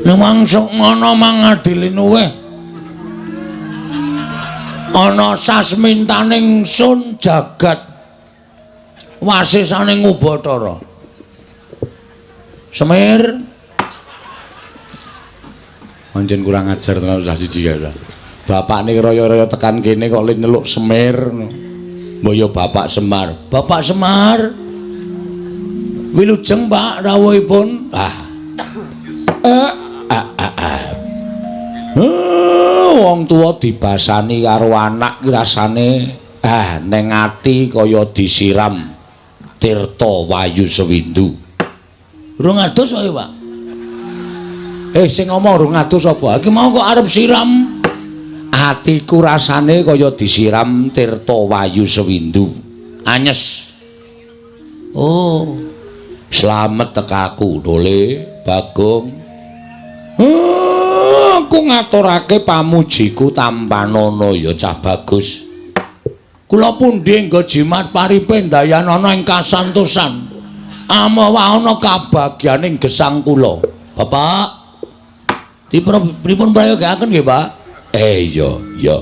Nang sukmana mangadilinuwih ana sasmintaning sun jagat wasisaning Ubathara. Semir Pancen kurang ajar tenan cah siji kae. Bapakne raya-raya tekan kene kok le nyeluk Semir. Mbok ya Bapak Semar. Bapak Semar. Wilujeng Pak rawuhipun. Ah. Wong tuwa dibasani karo anak ki rasane neng ati kaya disiram tirta wayu sewindu. Rung adus kok, Pak. Sing ngomong rung adus apa? Iki mau kok arep siram. Atiku rasane kaya disiram tirta wayu sewindu. Anyes. Oh. Slamet tekaku Dole Bagong. Aku ngaturake pamujiku tampanana ya cah bagus. Kula pundi nggo jimat paripe ndayanana ing kasantosan. Amawa ana kabagyaning gesang kula. Bapak, pripun prayogaaken nggih, Pak? Iya, iya.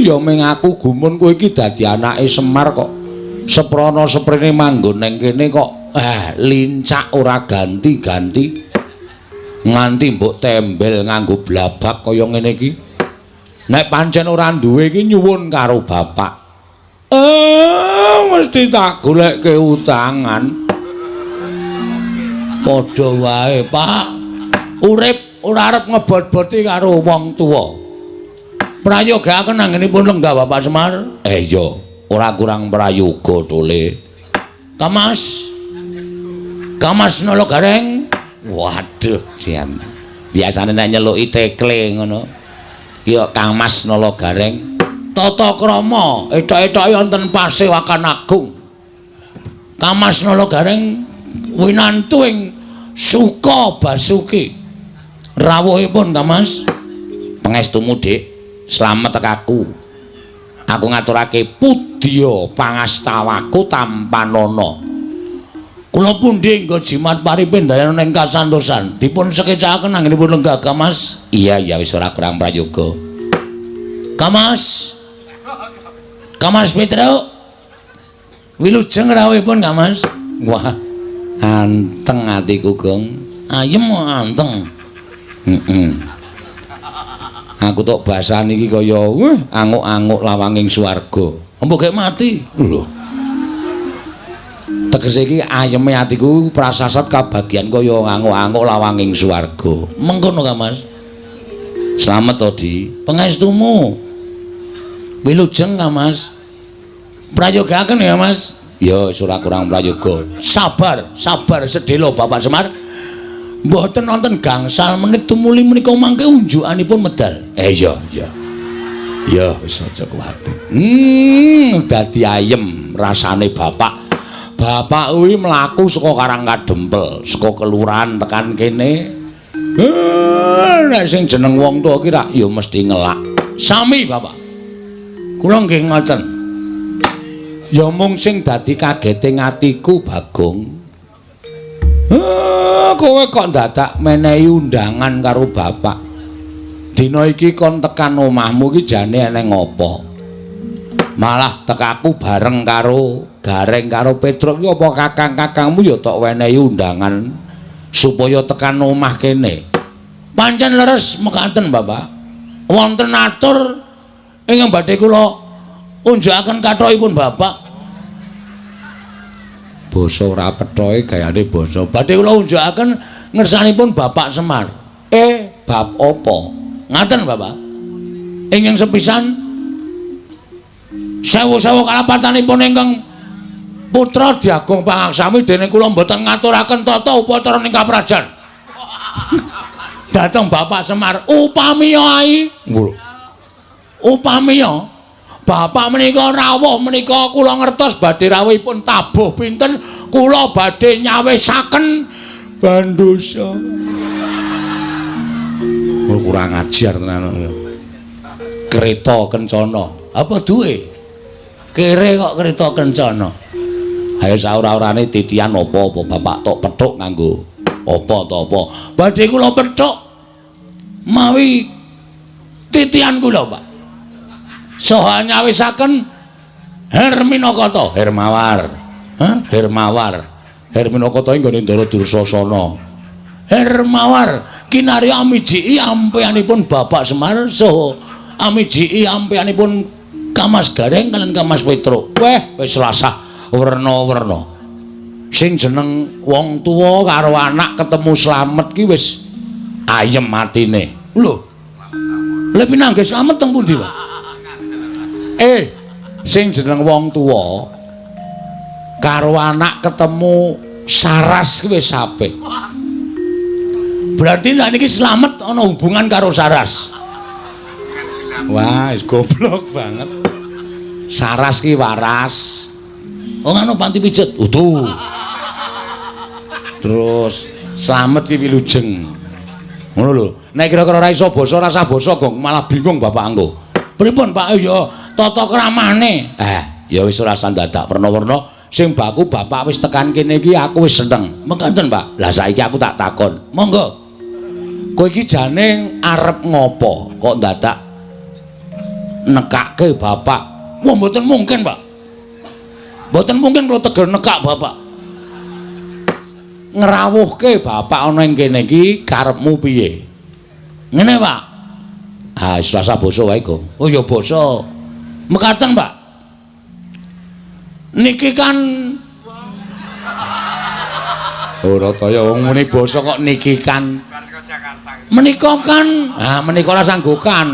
Ya ming aku gumun kowe iki dadi anake Semar kok. Seprana seprene manggon neng kene kok lincak ora ganti-ganti. Nganti mbok tembel nganggo blabak kaya ngene iki. Nek pancen ora duwe iki nyuwun karo bapak. Mesti tak golekke utangan. Padha wae, Pak. Urip ora arep ngebot-boti karo wong tuwa. Prayogaaken anggenipun lenggah Bapak Semar. Iya, ora kurang prayoga Tole. Kamas. Kamas Nala Gareng. Waduh, jan. Biasane nek nyeluki tekle ngono. Ki kok Kang Mas Nala Gareng. Tata krama etok-etoke wonten Pasewakan Agung. Kamas Nala Gareng winantu ing Suka Basuki. Rawuhipun Kamas. Pangestumu, Dik. Slamet tekaku. Aku ngaturake pudya pangastawaku tampanana. Kula pundi nggo jimat paripe ndayana ing kasantosan. Dipun sekecakaken anggenipun lenggah Kamas. Iya, iya wis ora kurang prayoga. Kamas. Kamas Petruk. Wilujeng rawuhipun Kamas. Wah, anteng atiku, Gong. Ayem anteng. Heeh. Aku tok basan iki kaya anguk-anguk lawanging swarga. Mbok gek mati. Lho. Tegese iki ayeme atiku prasasat kabagian kaya anguk-anguk lawanging swarga. Mengkono Kamas. Slamet to, Di. Pangestumu. Wilujeng Kamas. Prayogaaken ya, Mas. Ya, wis ora kurang prayoga. Sabar, sabar sedhela Bapak Semar. Mboten wonten gangsal menit tumuli menika mangke unjukanipun medal. Iya, iya. Ya, wis aja kuwatir. Dadi ayem rasane bapak. Bapak kuwi mlaku saka Karang Kadempel, saka kelurahan tekan kene. Nek sing jeneng wong tuwa ki rak ya mesti ngelak. Sami, Bapak. Kula nggih ngoten. Ya mung sing dadi kagete atiku, Bagong. Kowe kok dadak menehi undangan karo bapak. Dina iki kon tekan omahmu iki jane eneng apa? Malah tekaku bareng karo Gareng karo Petruk iki apa kakang-kakangmu ya tok wenehi undangan supaya tekan omah kene. Pancen leres mekaten, Bapak. Wonten atur ingkang badhe kula unjukaken kathokipun Bapak. Basa ora pethoke gayane basa. Badhe kula unjukaken ngersanipun Bapak Semar. Bab apa? Ngaten, Bapak. Ingkang sepisan sewu-sewu kalapatanipun ingkang putra Diagung Pangaksami dene kula mboten ngaturaken tata upacara ing kaprajan. Dhateng Bapak Semar upamiya ai. Upamiya Bapak menika rawuh menika kula ngertos badhe rawuhipun tabuh pinten kula badhe nyawisaken bandosa. Oh, kurang ajar tenan. Kereta kencana. Apa duwe? Kere kok kereta kencana. Ayo saura-urane titian apa-apa bapak tok pethuk nganggo Apa to apa? Badhe kula pethuk mawi titian kula, Pak. Saha nyawisaken Herminakata, Hermawar. Hah? Hermawar. Herminakata ing nggone Ndara Dursasana. Hermawar kinarya amijiki ampeyanipun Bapak Semar saha amijiki ampeyanipun Kamas Gareng kaliyan Kamas Petruk. Weh, wis rasah werna-werna. Sing jeneng wong tuwa karo anak ketemu slamet ki wis ayem atine. Lho. Lha pinanggih slamet teng pundi, Pak? Sing jeneng wong tuwa karo anak ketemu saras ki wis apik. Berarti nek niki slamet ana hubungan karo saras. Wah, wis goblok banget. Saras ki waras. Oh ngono panti pijet. Utuh. Terus slamet ki wilujeng. Ngono lho. Nek kira-kira ora iso basa ora usah basa, Gong, malah bingung bapak engko. Pripun, Pak? Ya tata kramane. Ya wis ora usah dadak werna-werna. Sing baku bapak wis tekan kene iki aku wis seneng. Mekaten, Pak. Lah saiki aku tak takon. Monggo. Kowe iki jane arep ngopo kok dadak nekake bapak? Wah, mboten mungkin, Pak. Mboten mungkin kula tegel nekak bapak. Ngrawuhke bapak ana ing kene iki karepmu piye? Ngene, Pak. Ah, wis rasa basa wae, Gong. Oh ya basa. Mekaten, Pak. Niki kan ora kaya wong muni basa kok niki kan. Menika kan, ah menika ora sanggukan.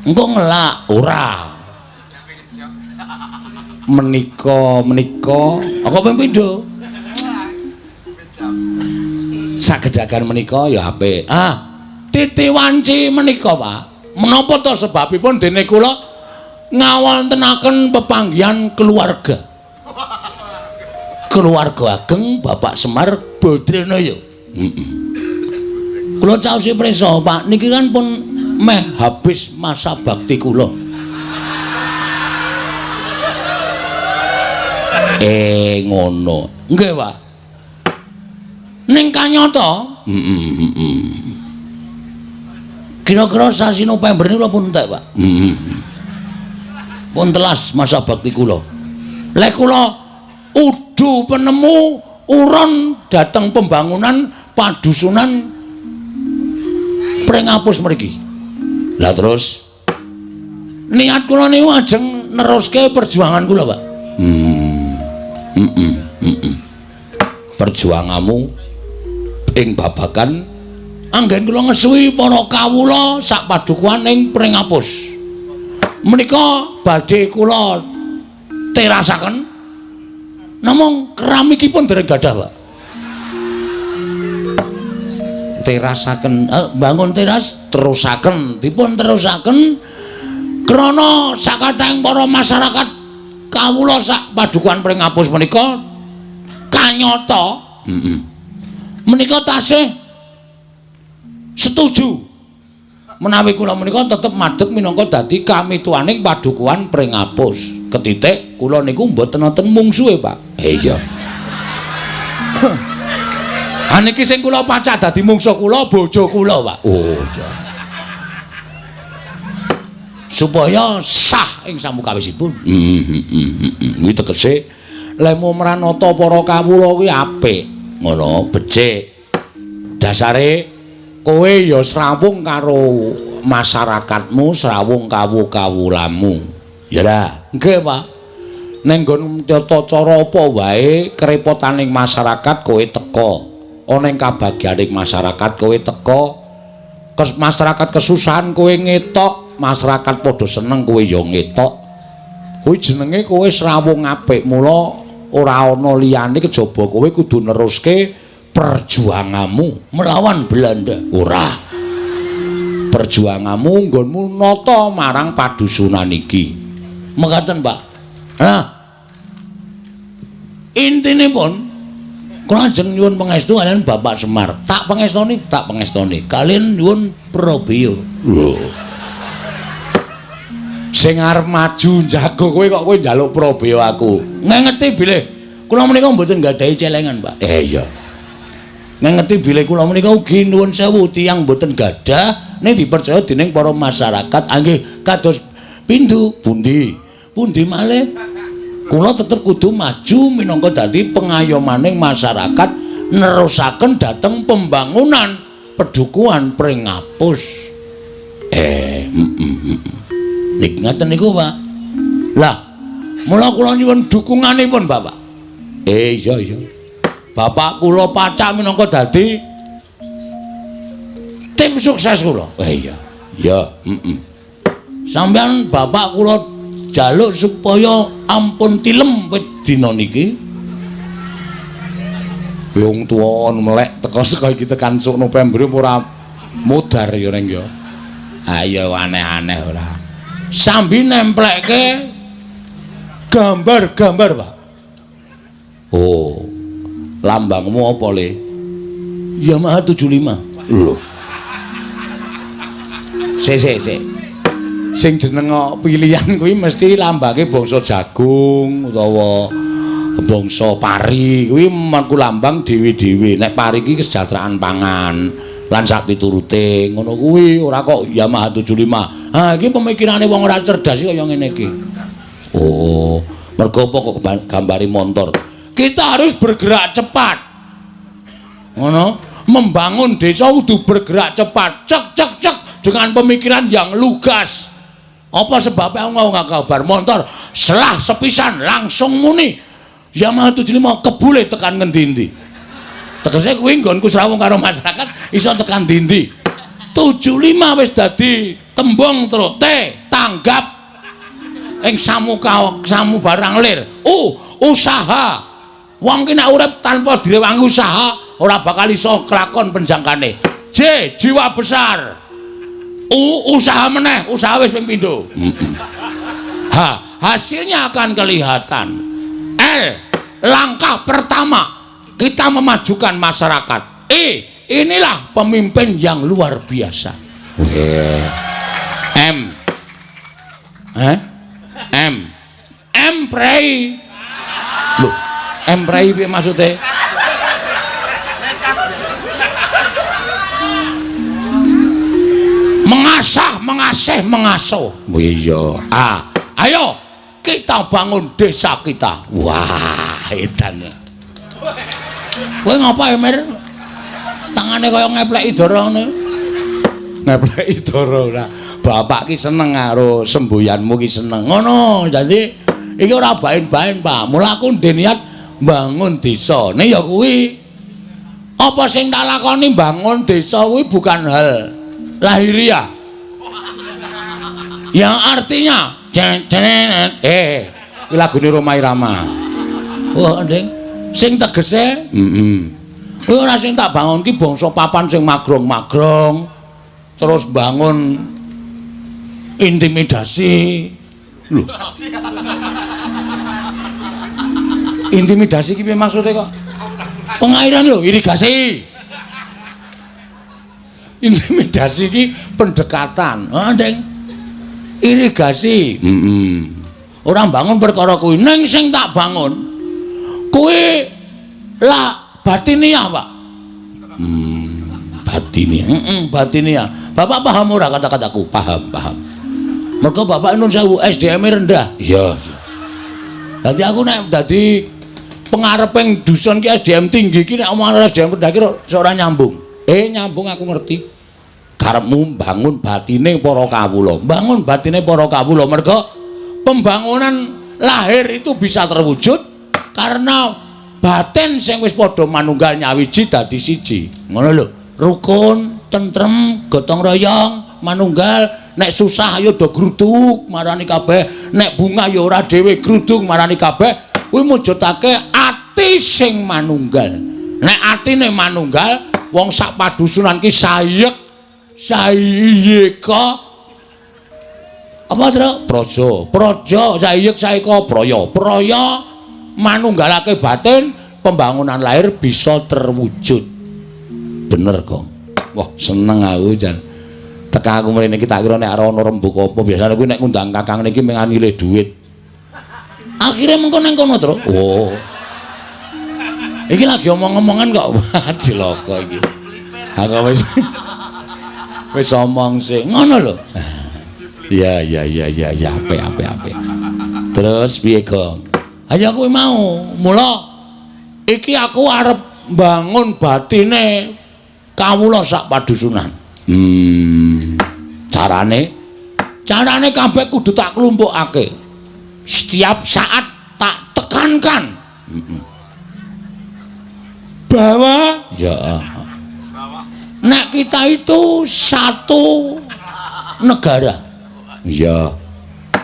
Engko ngelak ora. Menika menika kok ping pindho? Sagedagan menika ya apik. Ah, titi wanci menika, Pak. Menapa to sebabipun dene kula ngawontenaken pepanggihan keluarga. Keluarga ageng Bapak Semar Badranaya. Heeh. Kula caosi prisa, Pak, niki kan pun meh habis masa bakti kula. Ngono. Nggih, Pak. Ning kanyata, heeh. Kira-kira sasi November niku pun entek, Pak. Heeh. Pun telas masa bakti kula. Lek kula udu penemu uron dateng pembangunan padusunan Pringapus mriki. Lah terus niat kula niku ajeng neruske perjuangan kula, Pak. Perjuanganmu ing babagan anggen kula ngesuwi para kawula sak padukuhan ing Pringapus. Menika badhe kula terasaken namung keramikipun dereng gadah, Pak. Terasaken, bangun teras terusaken, dipun terusaken krana sakathahing para masyarakat kawula sak padukuhan Pringapus menika kanyata. Menika tasih setuju menawi kula menika tetep madeg minangka dadi kamituwaning padukuhan Pringapus. Ketitik kula niku mboten wonten mungsuhe, Pak. Iya. Ha niki sing kula pacak dadi mungsuh kula bojo kula, Pak. Oh iya. Supaya sah ing samukawisipun. Kuwi tegese lemu mranata para kawula kuwi apik. Ngono, becik. Dasare kowe ya srawung karo masyarakatmu, srawung kawu-kawulamu. Ya ra? Nggih, Pak. Ning nggon tata cara apa wae kerepotaning masyarakat kowe teka. Ana ing kabagyaning masyarakat kowe teka. Masyarakat kesusahan kowe ngetok, masyarakat padha seneng kowe ya ngetok. Kuwi jenenge kowe srawung apik, mula ora ana liyane kejaba kowe kudu neruske perjuanganmu melawan Belanda. Ora. Perjuanganmu nggonmu nata marang padusunan iki. Mekaten, Pak. Nah, intinipun kula ajeng nyuwun pangestu kaliyan Bapak Semar. Tak pangestoni, tak pangestoni. Kaliyan nyuwun prabeya. Lho. Sing arep maju njago kowe kok kowe njaluk prabeya aku. Ngengeti bilih kula menika mboten nggadahi celengan, Pak. Iya. Ngengeti bilih kula menika ugi nuwun sewu tiyang mboten gadah ning dipercaya dening para masyarakat. Nggih kados pindhu pundi? Pundi malih? Kula tetep kudu maju minangka dadi pengayomaning masyarakat nerusaken dhateng pembangunan pedukuhan Pringapus. Niki ngaten niku, Pak. Lah, mula kula nyuwun dukunganipun, Bapak. Iya iya. Bapak kula pacak minangka dadi tim sukses kula. Iya. Ya, heeh. Sampeyan bapak kula jaluk supaya ampun tilem wit dina niki. Wong tuwa melek teko saka iki tekan sok November ora modar ya Reng ya. Ayo aneh-aneh ora. Sambi nemplekke gambar-gambar, Pak. Oh. Lambangmu apa, Le? Yamaha 75. Lho. Sik sik sik. Sing jeneng pilihan kuwi mesti lambange bangsa jagung utawa bangsa pari. Kuwi mengku lambang dhewe-dhewe. Nek pari iki kesejahteraan pangan lan sak piturute ngono kuwi, ora kok Yamaha 75. Ha iki pemikirane wong ora cerdas iki kaya ngene iki. Oh, mergo apa kok gambare montor? Kita harus bergerak cepat. Ngono, membangun desa kudu bergerak cepat. Cek cek cek dengan pemikiran yang lugas. Apa sebabnya aku ngomong kabar motor selah sepisan langsung muni Yamaha 75 kebule tekan ngendi-endi. Tegese kuwi nggonku srawung karo masyarakat iso tekan ndi-ndi. 75 wis dadi tembung terus T tanggap ing samuka samu barang lir. U usaha. Wong ki nek urip tanpa direwangi usaha ora bakal iso kelakon penjangkane. J jiwa besar. U usaha meneh, usaha wis ping pindho. H hasilnya akan kelihatan. L langkah pertama kita memajukan masyarakat. E inilah pemimpin yang luar biasa. M M M prei. Loh, M prei piye maksude? Mengasah, mengasih, mengasuh. Oh iya. A. Ayo kita bangun desa kita. Wah, edan. Kowe ngapa ya, Mir? Tangane kaya ngepleki dara ngene. Ngepleki dara ora. Bapak ki seneng karo semboyanmu ki seneng. Ngono, dadi iki ora baen-baen, Pak. Mula aku ndek niat bangun desa. Nek ya kuwi apa sing tak lakoni bangun desa kuwi bukan hal lahiriah. Yang artinya iki lagune Rhoma Irama. Oh, nding. Sing tegese, kuwi ora sing tak bangun ki bangsa papan sing magrong-magrong terus bangun intimidasi. Lho. Intimidasi ki piye maksude kok? Pengairan lho, irigasi. Intimidasi ki pendekatan. Heeh, Ding. Irigasi. Ora bangun perkara kuwi. Ning sing tak bangun kuwi lah batiniah, Pak. Batiniah. Batiniah. Bapak paham ora kata-kataku? Paham, paham. Mergo bapak nun sewu SDM rendah. Iya. Dadi aku nek dadi pengareping dusun ki SDM tinggi ki nek omongan SDM rendah ki ora nyambung. Nyambung aku ngerti. Karepmu bangun batine para kawula. Bangun batine para kawula mergo pembangunan lahir itu bisa terwujud karena batin sing wis padha manunggal nyawiji dadi siji. Ngono lho. Rukun, tentrem, gotong royong, manunggal. Nek susah ayo do gruduk marani kabeh, nek bunga ya ora dhewe gruduk marani kabeh. Kuwi mujudake ati sing manunggal. Nek atine manunggal, wong sak padusunan ki sayek sayeka apa tru? Praja. Praja sayek saeka praya. Praya manunggalake batin, pembangunan lahir bisa terwujud. Bener, Gong. Wah, seneng aku jan. Teka aku mrene iki tak kira nek arep ana rembug apa, biasane kuwi nek ngundang kakang niki mung nilih duit. Akhire mengko nang kono, Tru. Oh. Iki lagi omong-omongan kok. Wah, cilaka iki. Aku wis wis omong sing ngono lho. Iya iya iya iya iya apik apik apik. Terus piye, Gong? Ayo kuwi mau. Mula iki aku arep mbangun batine kawula sak padusunan. Carane? Carane kabeh kudu tak klumpukake. Setiap saat tak tekankan. Bahwa ya nek kita itu satu negara. Iya.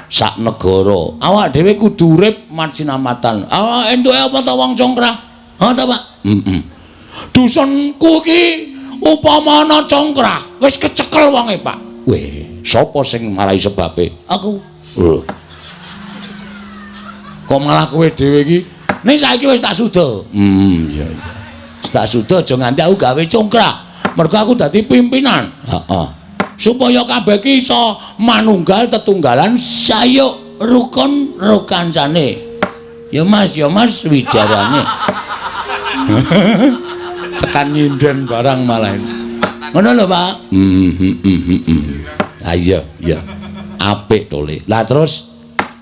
Sak negara. Awak dhewe kudu urip masinamatan. Ah entuke apa ta wong congkrah? Ha ta, Pak? Heeh. Dusunku iki upama ana congkrah, wis kecekel wonge, Pak. Weh, sapa sing marai sebabe? Aku. Lho. Kok malah kowe dhewe iki? Ning saiki wis tak suda. Iya iya. Wis tak suda aja nganti aku gawe congkrah. Mergo aku dadi pimpinan. Heeh. Supaya kabeh iki iso manunggal tetunggalan sayuk rukun rukancane. Ya Mas wijarane. Tekan nyinden barang malah. Ngono lho, Pak. Ha iya, iya. Apik to, Le. Lah terus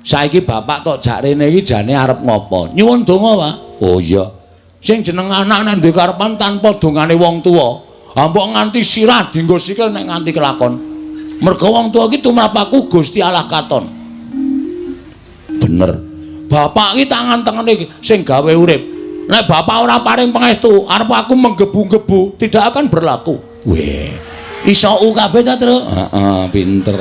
saiki bapak tok jak rene iki jane arep ngopo? Nyuwun donga, Pak. Oh iya. Sing jeneng anak nek duwe karepan tanpa dongane wong tuwa, mbok nganti sirah dienggo sikil nek nganti kelakon. Mergo wong tuwa iki tumrap aku Gusti Allah katon. Bener. Bapak iki tangan tengene iki sing gawe urip. Nek bapak ora paring pangestu, arep aku menggebu-gebu tidak akan berlaku. Weh. Iso u kabeh ta, Truk? Heeh, pinter.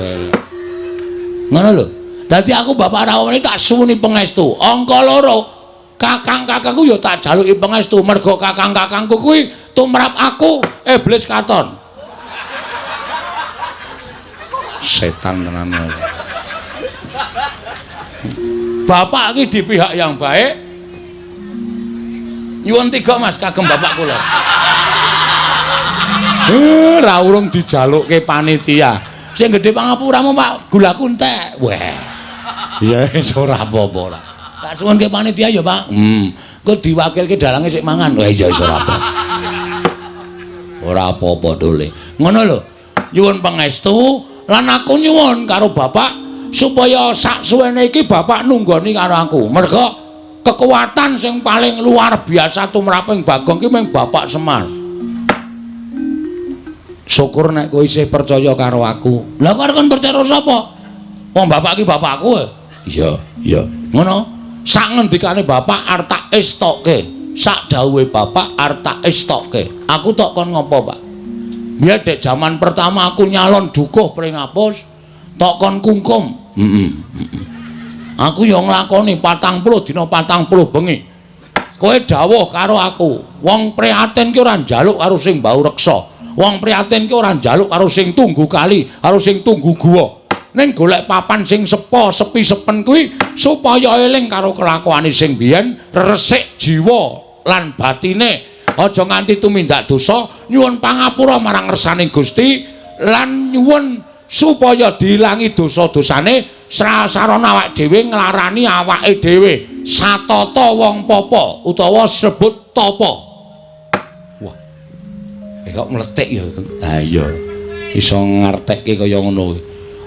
Ngono lho. Dadi aku bapak rawuh tak suwuni pangestu. Angka loro, kakang-kakangku ya tak jaluki pangestu mergo kakang-kakangku kuwi tumrap aku iblis katon. Setan tenan. Bapak iki di pihak yang baik. Nyuwun tiga Mas kagem bapak kula. Ra urung dijalukke panitia. Sing gedhe pangapuramu Pak, gulaku entek. Weh. Ya wis ora apa-apa ora. Tak suwunke panitia ya, Pak. Engko diwakilke dalange sik mangan. Wah iya wis ora apa. Ora apa-apa dole. Ngono lho. Nyuwun pangestu lan aku nyuwun karo bapak supaya sak suwene iki bapak nunggoni karo aku. Mergo kekuatan sing paling luar biasa tumraping Bagong ki mung Bapak Semar. Syukur nek kowe isih percaya karo aku. Lah kok arep kon percaya karo sapa? Wong bapak ki bapakku. Iya, iya. Ngono. Sak ngendikane bapak arep tak estokke. Sak dawuhe bapak arep tak estokke. Aku tok kon ngopo, Pak? Biyen dek jaman pertama aku nyalon dukuh Pringapus, tok kon kungkum. Heeh. Aku ya nglakoni 40 dina 40 bengi. Kowe dawuh karo aku, wong prihatin ki ora njaluk karo sing bau reksa. Wong prihatin ki ora njaluk karo sing tunggu kali, karo sing tunggu guwa. Ning golek papan sing sepo, sepi sepen kuwi supaya eling karo kelakuane sing biyen, resik jiwa lan batine. Aja nganti tumindak dosa, nyuwun pangapura marang ngersane Gusti lan nyuwun supaya diilangi dosa-dosane. Srasarana awak dhewe nglarani awake dhewe satata wong papa utawa sebut tapa. Wah. Kok mletik ya. Ha iya. Iso ngartekke kaya ngono kuwi.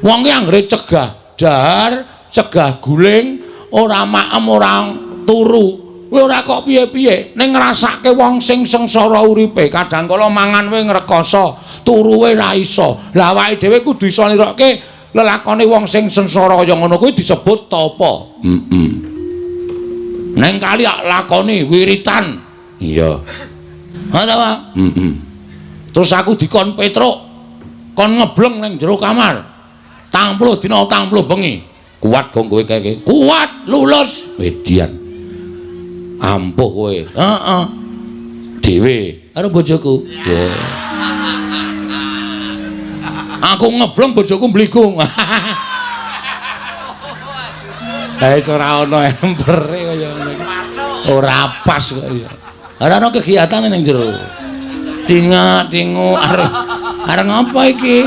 Wong ki anggere cegah dahar, cegah guling, ora maem, ora turu. Kuwi ora kok piye-piye, ning ngrasake wong sing sengsara uripe, kadang kala mangan wae ngrekoso, turu wae ra iso. Lah awake dhewe kudu iso nirokke lelakone wong sing sengsara kaya ngono kuwi disebut tapa. Heeh. Neng kali lakoni wiritan. Iya. Ha ta, Pak? Heeh. Terus aku dikon Petruk, kon ngebleng ning jero kamar. 40 dina 40 bengi. Kuat gong kowe kae? Kuat, lulus. Edian. Ampuh kowe. Heeh. Dhewe karo bojoku. Wah. Aku ngebleng bojoku mbligung. Lah wis ora ana empere kaya ngono iki. Ora pas kok ya. Ora ana kegiatan ning jero. Tingak-tingu arep arep ngapa iki?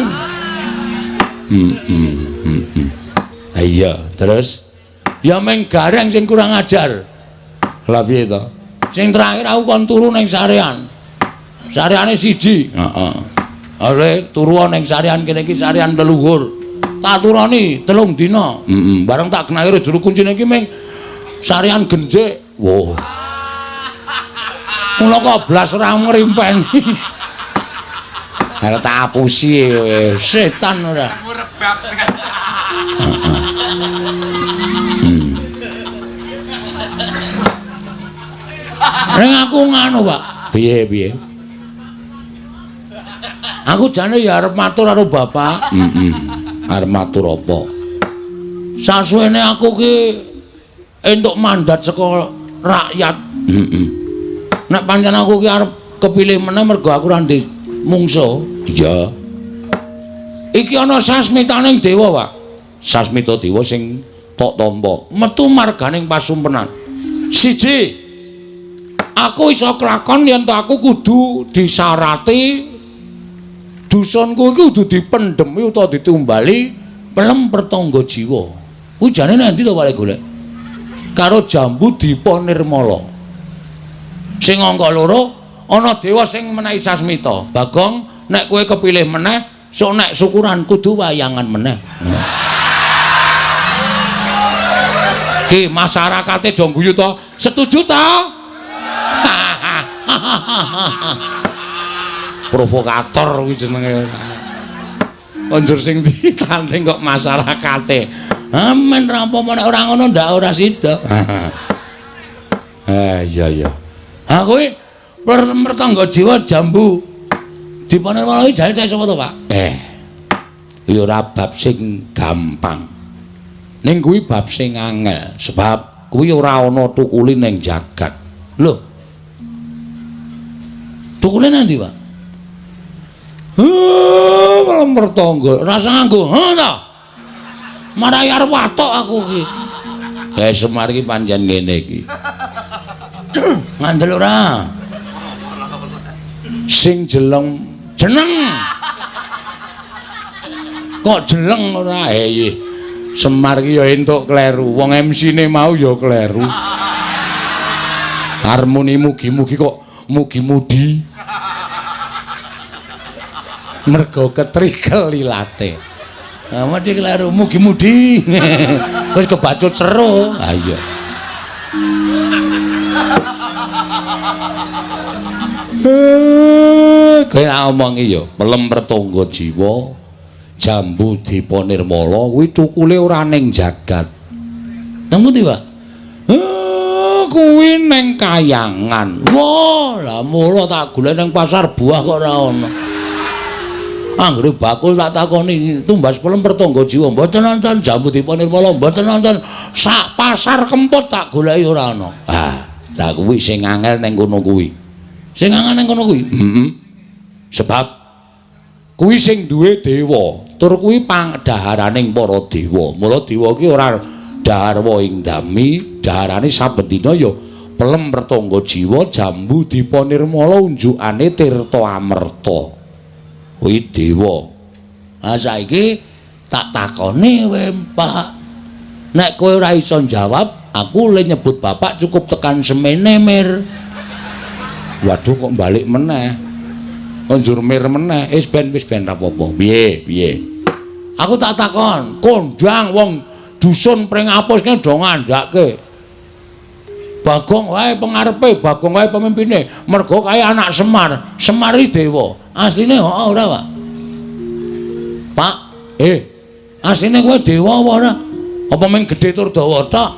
Iya, terus ya meng gareng sing kurang ajar. Lah piye to? Sing terakhir aku kon turu ning sarean. Sareane siji. Heeh. Ale turu ning sarean kene iki sarean leluhur. Tak turoni 3 dina. Heeh. Bareng tak genah juru kuncine iki ming sarean genjik. Wah. Mula kok blas ora ngrimpeni. Arep tak apusi setan ora. Ning aku nganu, Pak. Piye piye? Aku jane ya arep matur karo bapak. Heeh. Arep matur apa? Sasuwene aku ki entuk mandat saka rakyat. Heeh. Nek pancen aku ki arep kepilih meneh mergo aku ora ndek mungsuh. Iya. Iki ana sasmitaning dewa, Pak. Sasmita dewa sing tok tampa metu marganing pasumpenan. Siji, aku iso kelakon yen to aku kudu disarati dusunku iki kudu dipendhemi utawa ditumbali pelem pertangga jiwa. Kuwi jane nang endi to Pak golek? Karo jambu Dipa Nirmala. Sing angka 2 ana dewa sing menehi sasmita. Bagong, nek kowe kepilih meneh, sok nek syukuran kudu wayangan meneh. Ki masyarakate do guyu to? Setuju to? Provokator kuwi jenenge. Njur sing ditanding kok masyarakate. Amen ra apa-apa nek ora ngono ndak ora sida. Iya iya. Ha kuwi mertangga jiwa jambu Dipa Nirmala iki jane sapa to, Pak? Ya ora bab sing gampang. Ning kuwi bab sing angel, sebab kuwi ora ana tukule ning jagat. Lho. Tukule nang ndi, Pak? Heh, mertangga. Rasa nganggo, heh ta. Marai arep watok aku iki. Semar iki pancen ngene iki. Ngandel ora? Sing jeleng jeneng. Kok jeleng ora? Semar iki ya entuk kleru. Wong MC-ne mau ya kleru. Harmoni mugi-mugi kok mugi-mudi. Mergo ketrikel ilate. Nah, mesti kleru mugi-mudi. Wis kebacut seru. Ha iya. Kowe omongi ya, pelem pertangga jiwa, jambu Dipa Nirmala kuwi cukule ora ning jagat. Nang pundi, Pak? Kuwi ning kayangan. Wah, lah mula tak golek ning pasar buah kok ora ana. Anggere bakul tak takoni tumbas pelem pertangga jiwa, mboten nonton jambu Dipa Nirmala, mboten nonton sak pasar Kempot tak goleki ora ana. Ah, lah kuwi sing angel ning kono kuwi. Sing angel ning kono kuwi. Heeh. Sebab kuwi sing duwe dewa, tur kuwi pangdaharaning para dewa. Mula dewa ki ora dahar ing dami, daharane saben dina ya pelem pertangga jiwa jambu Dipa Nirmala unjukane tirta amerta. Kuwi dewa. Ha saiki tak takoni kowe, Pak. Nek kowe ora iso jawab, aku le nyebut bapak cukup tekan semene, Mir. Waduh kok balik meneh. Njur mir meneh. Wis ben ra apa-apa. Piye, piye? Aku tak takon, kondang wong dusun Pringapus kene do ngandhake. Bagong wae pengarepe, Bagong wae pemimpine. Mergo kae anak Semar, Semar iki dewa. Asline heeh ora, Pak? Pak, asline kowe dewa apa ora? Apa mung gedhe tur dawa tok?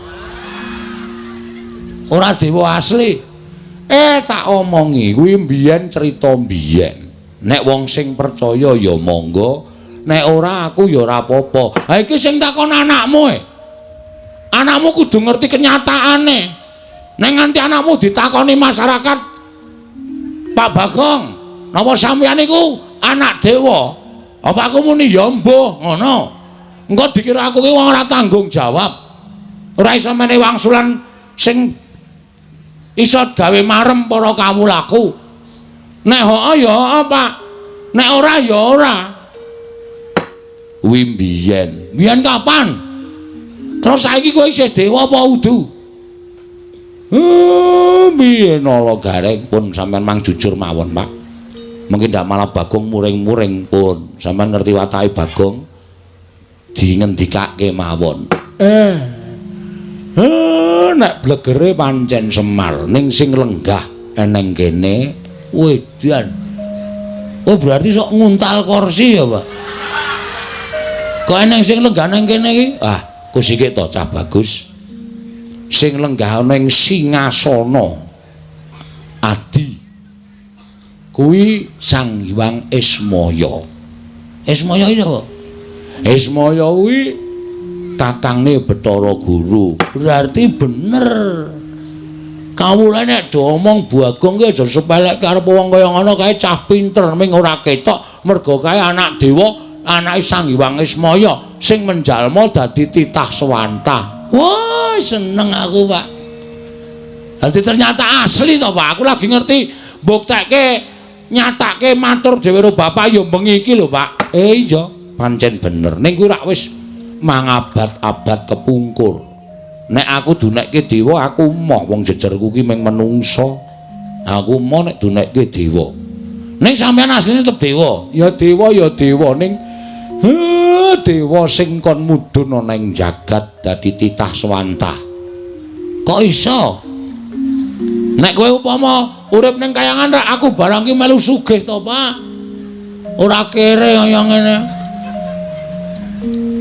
Ora dewa asli. Tak omongi kuwi mbiyen cerita mbiyen. Nek wong sing percaya ya monggo, nek ora aku ya ora apa-apa. Ha iki sing takon anakmu e. Anakmu kudu ngerti kenyataane. Nek nganti anakmu ditakoni masyarakat, Pak Bagong, napa sampeyan niku anak dewa? Apa aku muni ya mbuh ngono. Engko dikira aku ki wong ora tanggung jawab. Ora iso menehi wangsulan sing iso gawe marem para kawulaku. Nek heeh ya heeh, Pak. Nek ora ya ora. Kuwi mbiyen. Mbiyen kapan? Terus saiki kowe isih dewa apa udu? Piye Nala Gareng pun sampean mang jujur mawon, Pak. Mungkin ndak malah Bagong muring-muring pun. Sampean ngerti watake Bagong dingendikake mawon. Nek blegere pancen Semar ning sing lenggah eneng kene wedan. Oh, berarti sok nguntal kursi ya, Pak. Kok eneng sing lenggah nang kene iki? Ah, kusike to cah bagus. Sing lenggah ning singasana adi kuwi Sang Hyang Ismaya. Ismaya iki sapa? Ismaya kuwi kakangne Bathara Guru. Berarti bener. Kawula nek do omong Bagong ki aja sepelekke arep wong kaya ngono kae cah pinter ming ora ketok mergo kae anak dewa, anake Sang Hyang Ismaya sing menjalma dadi titah swantah. Wah, seneng aku, Pak. Dadi ternyata asli to, Pak. Aku lagi ngerti mbuktekke nyatake matur dhewe karo bapak ya bengi iki lho, Pak. Iya, pancen bener. Ning kuwi rak wis mangabad-abad kepungkur. Nek aku dunekke dewa aku moh wong jejerku ki mung menungsa. Aku moh nek dunekke dewa. Ning sampean asline tetep dewa. Ya dewa ya dewa ning dewa sing kon mudhun ana ing jagat dadi titah swantah. Kok iso? Nek kowe upama urip ning kayangan rak aku barang ki melu sugih to, Pak. Ora kere kaya ngene.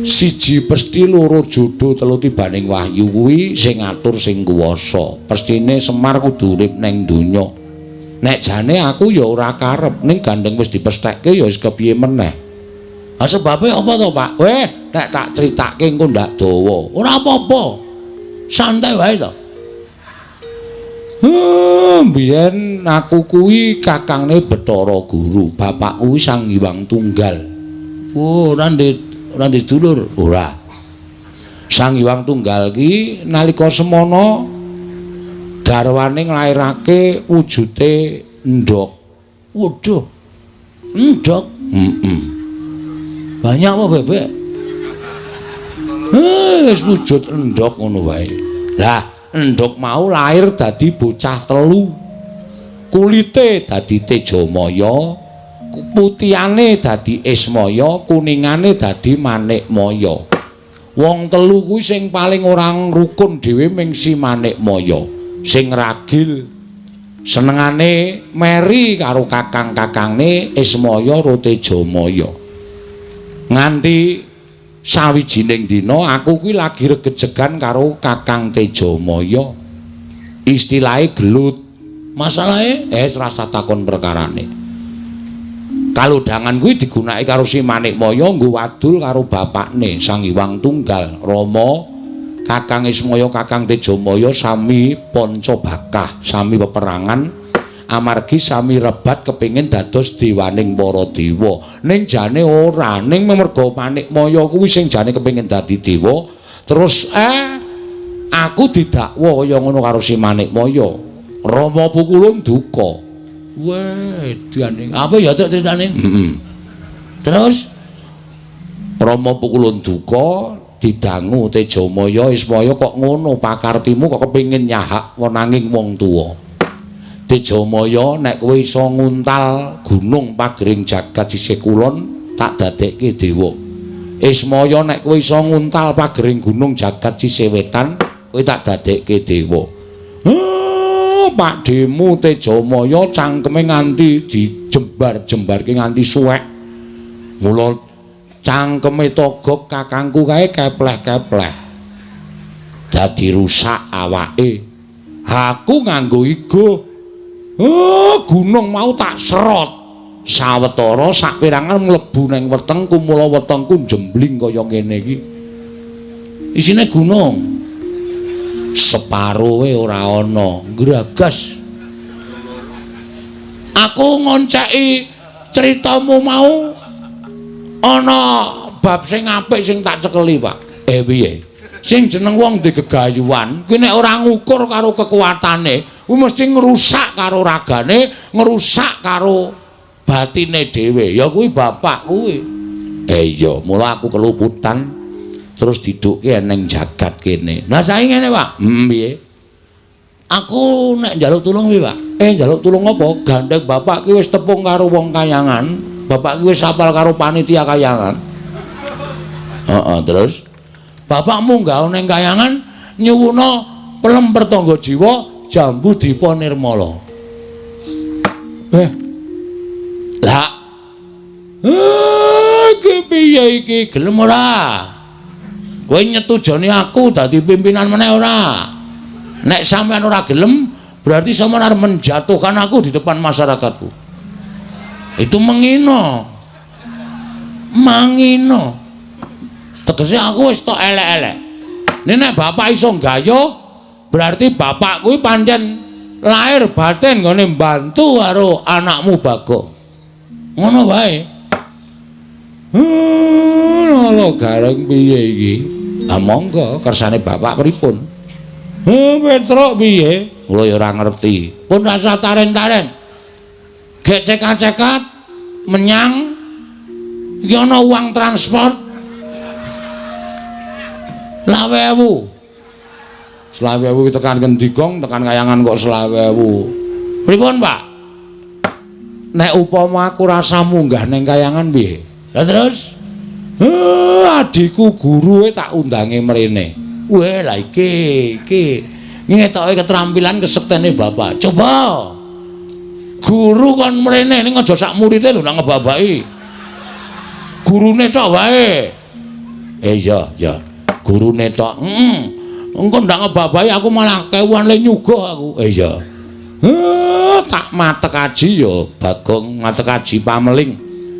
Siji pesti loro jodo telu tibaning wahyu kuwi sing ngatur sing kuwasa. Pestine Semar kudu urip ning donya. Nek jane aku ya ora karep ning gandeng wis dipesthekke ya wis kepiye meneh. Ha sebabe apa to, Pak? Weh, nek tak critake engko ndak dawa. Ora apa-apa. Santai wae to. Biyen aku kuwi kakangne Bathara Guru, bapakku kuwi Sang Hyang Tunggal. Oh, ora ndek dulur. Ora. Sang Hyang Tunggal ki nalika semana garwane nglairake wujute endhog. Waduh. Endhog? Heeh. Banyak apa bebek? Wis wujud endhog ngono wae. Lah, endhog mau lahir dadi bocah telu. Kulite dadi Tejamaya, putihane dadi Ismaya, kuningane dadi Manikmaya. Wong telu kuwi sing paling ora rukun dhewe ming si Manikmaya, sing ragil senengane meri karo kakang-kakangne Ismaya ro Tejamaya. Nganti sawijining dina aku kuwi lagi regejegan karo Kakang Tejamaya. Istilahe gelut. Masalahe rasa takon perkarane. Kalodhangan kuwi digunakake karo si Manikmaya nggo wadul karo bapakne Sang Hyang Tunggal Rama. Kakang Ismaya, Kakang Tejamaya sami panca bakah, sami peperangan amargi sami rebat kepingin dados dewaning para dewa. Ning jane ora, ning merga Manikmaya kuwi sing jane kepingin dadi dewa, terus aku didakwa kaya ngono karo si Manikmaya. Rama Pukulun duka. Weh, edan. Apa ya tok critane? Heeh. Terus Rama Pukulun duka didangu Tejamaya Ismaya kok ngono pakartimu kok kepingin nyahak wenanging wong tuwa. Tejamaya nek kowe iso nguntal gunung pagering jagat sisih kulon tak dadekke dewa. Ismaya nek kowe iso nguntal pagering gunung jagat sisih wetan kowe tak dadekke dewa. Pakdhemu Tejamaya cangkeme nganti dijembar-jembarke nganti suwek. Mula cangkeme togok kakangku kae kepleh-kepleh. Dadi rusak awake. Aku nganggo igo. Gunung mau tak serot. Sawetara saperangan mlebu nang wetengku, mula wetengku jembling kaya ngene iki. Isine gunung. Separoe ora ana, gragas. Aku ngonceki critamu mau ana bab sing apik sing tak cekeli, Pak. Piye? Sing jeneng wong ndek gegayuhan kuwi nek ora ngukur karo kekuatane, kuwi mesti ngrusak karo ragane, ngrusak karo batine dhewe. Ya kuwi bapak kuwi. Iya, mula aku keluputan terus didukke neng jagat kene. Nah saiki ngene, Pak. Piye? Aku nek njaluk tulung piye, Pak? Njaluk tulung apa? Gandeng bapak ki wis tepung karo wong kayangan, bapak ki wis apal karo panitia kayangan. Heeh, terus bapak munggah ning kayangan nyuwuna pelem pertangga jiwa jambu dipa nirmala. Lah. Iki piye iki? Gelem ora? Kowe nyetujoni aku dadi pimpinan meneh ora? Nek sampean ora gelem, berarti sampean arep menjatuhkan aku di depan masyarakatku. Itu mengino. Mangino. Tegese aku wis tok elek-elek. Nek bapak iso nggayuh, berarti bapak kuwi pancen lahir batin nggone mbantu karo anakmu Bagong. Ngono wae. Lho gareng piye iki? Ah monggo kersane bapak pripun? Petruk piye? Kula ya ora ngerti. Pun rasa taren-taren. Gek cekat-cekat menyang iki ana uang transport 20.000. 20.000 tekan ngendi gong, tekan kayangan kok 20.000. Pripun, Pak? Nek upama aku rasa munggah ning kayangan piye? Lah terus? Adikku gurue tak undange mrene. Weh, lah iki iki ngetoke keterampilan kesektene bapak. Coba. Guru kon mrene ning aja sak murite lho nang ngebabaki. Gurune tok wae. Iya, iya. Gurune tok. Heeh. Engko ndak ngebabahi aku malah kewuan le nyuguh aku. Iya. Tak matek aji ya Bagong, matek aji pameling.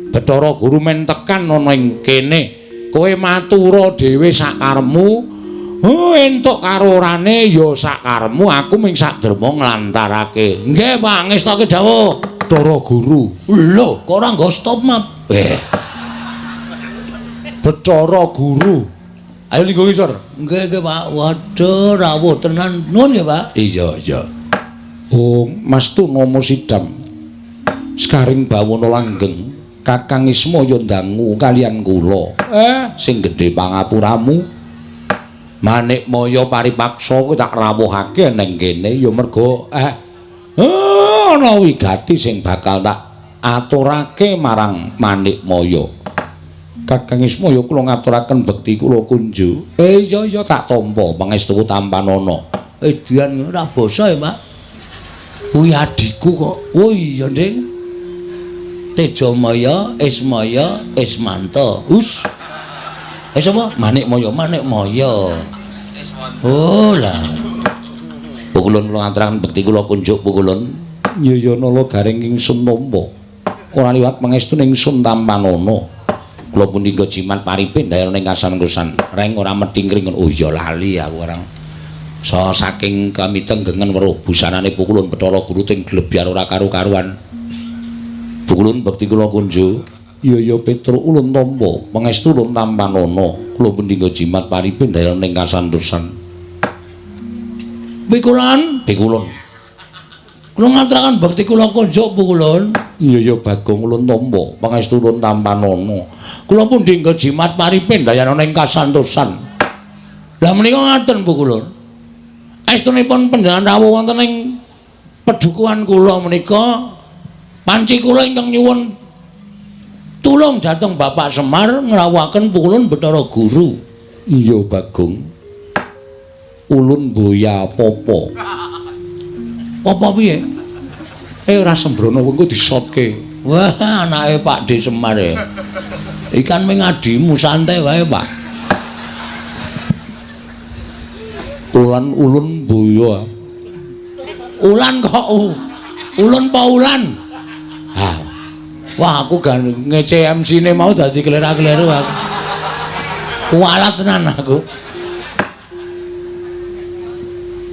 Bathara Guru men tekan ana ing kene. Kowe matura dhewe sakarepmu. Oh, entuk karo orane ya sakarepmu, aku ming saderma nglantarake. Nggih, Pak, ngestoke dawuh. Bathara Guru. Lho, kok ora nggo stop map? Bathara Guru. Ayo linggo ngisor. Nggih, nggih, Pak. Waduh, rawuh tenan. Nuwun nggih, Pak. Iya, iya. Oh, Mas Tunomo Sidam. Sekaring bawana langgeng, Kakang Ismaya ndangu kalian kula. Sing gedhe pangapuramu. Manikmaya paripaksa kuwi tak rawuhake ning kene ya merga ana wigati sing bakal tak aturake marang Manikmaya. Kakang Ismaya kula ngaturaken bekti kula kunjuk. Iya iya tak tampa pangestuku tampanana. Edian ora basa ya, Pak. Kuwi adhiku kok. Oh iya, Ding. Tejamaya, Ismaya, Ismanta. Hus. Sapa? Manikmaya, Manikmaya. Oh lah. Pukulun kula ngaturaken bekti kula kunjuk pukulun. Ya ya nala garing ingsun tampa. Ora liwat pangestu ingsun tampanana. Kula pundi nggo jimat paripin dayana ing kasan-kusan. Reng ora methingkring. Oh iya lali aku orang. So saking kamitenggengen weruh busanane pukulun Bathara Guru ting glebyar ora karu-karuan. Pukulun bekti kula kunjuk. Ya ya Petruk ulun tampa pangestu ulun tampanana. Kula pundi nggo jimat paripin dayana ing kasantosan. Pikulun, pikulun. Kula ngaturaken bekti kula kunjuk pukulun. Iya ya Bagong ulun tampa pangestu ulun tampanana. Kula pundi nggo jimat paripin dayana ing kasantosan. Lah menika ngaten pukulun. Estunipun panjenengan rawuh wonten ing pedukuhan kula menika panci kula ingkang nyuwun tulung dhateng Bapak Semar ngrawuhaken pukulun Bathara Guru. Iya Bagong. Ulun boya popo. Apa piye? Ora sembrono engko disotke. Wah, anake Pak D Semar e. Ikan ming adimu santai wae, Pak. Ulan ulun boya. Ulan kok ulun pa ulan? Ha. Wah, aku gan ngece MC-ne mau dadi klera-kleru aku. Kualat tenan aku.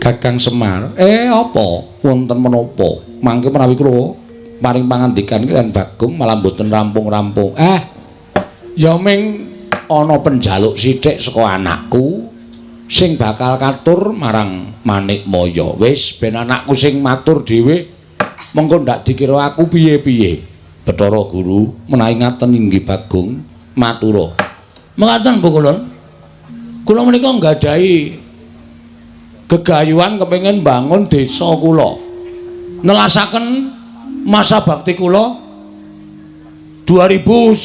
Kakang Semar, apa wonten menapa? Mangke menawi kula paring pangandikan kaliyan Bagong malah mboten rampung-rampung. Ya ming ana penjaluk sithik saka anakku sing bakal katur marang Manikmaya. Wis ben anakku sing matur dhewe, mengko ndak dikira aku piye-piye. Bathara Guru menawi ngaten inggih Bagong matura. Mekaten Bu Kulun. Kula menika nggadahi Gegayuhan kepengin bangun desa kula. Nelasaken masa bakti kula 2990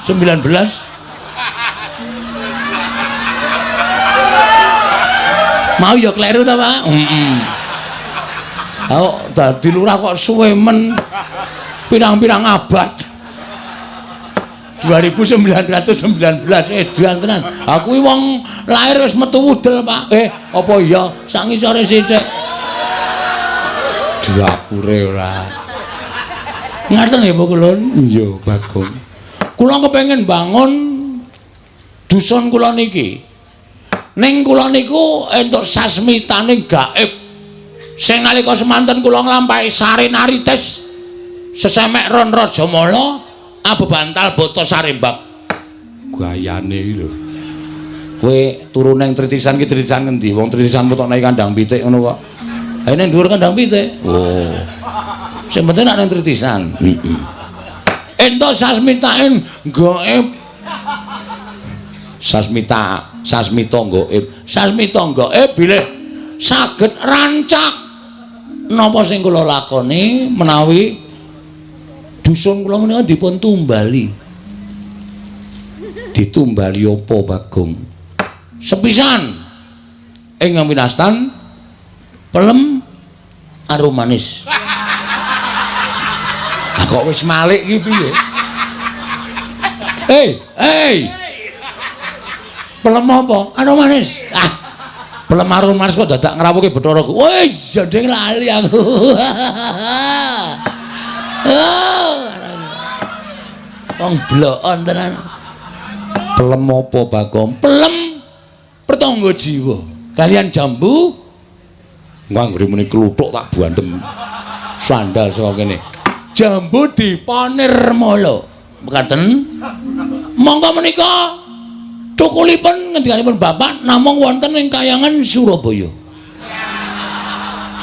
19. Mau ya kleru ta, Pak? Heeh. Oh, dadi lurah kok suwe men pirang-pirang abad. 2919 edan tenan. Aku iki wong lahir wis metu wudel, Pak. Apa iya sak ngisore sithik. Dapure ora. Ngaten nggih, Bu Kulun? Iya, Bagong. Kula kepengin bangun dusun kula niki. Ning kula niku entuk sasmitane gaib. Sing nalika semanten kula nglampahi sarenarites sesemek ron Rajamala abebantal bata sarembak. Gayane iki lho. Kowe turu ning tritisan ki tritisan ngendi? Wong tritisan metokne kandang pitik ngono kok. Ha ning dhuwur kandang pitik. Oh. Sing penting nek ning tritisan. Heeh. Entuk sasmitane gaib. Sasmita, sasmita gaib. Sasmita gaib bilih saged rancak napa sing kula lakoni menawi dusun kula menika dipun tumbali. Ditumbali apa, Bagong? Sepisan ing winastan pelem arum manis. Lah kok wis malik iki piye? Hei, hei. Pelem apa? Arum manis. Ah. Pelem arum manis kok dadak ngrawuhke Bathara. Wis, jandeng lali aku. Oh. Wong blokon tenan. Pelem apa, Bagong? Pelem pertangga jiwa. Kalian jambu nganggere muni kluthuk tak bandem. Sandal saka kene. Jambu dipanirmala. Mekaten. Monggo menika cukulipun ngendikanipun Bapak namung wonten ing kayangan Surabaya.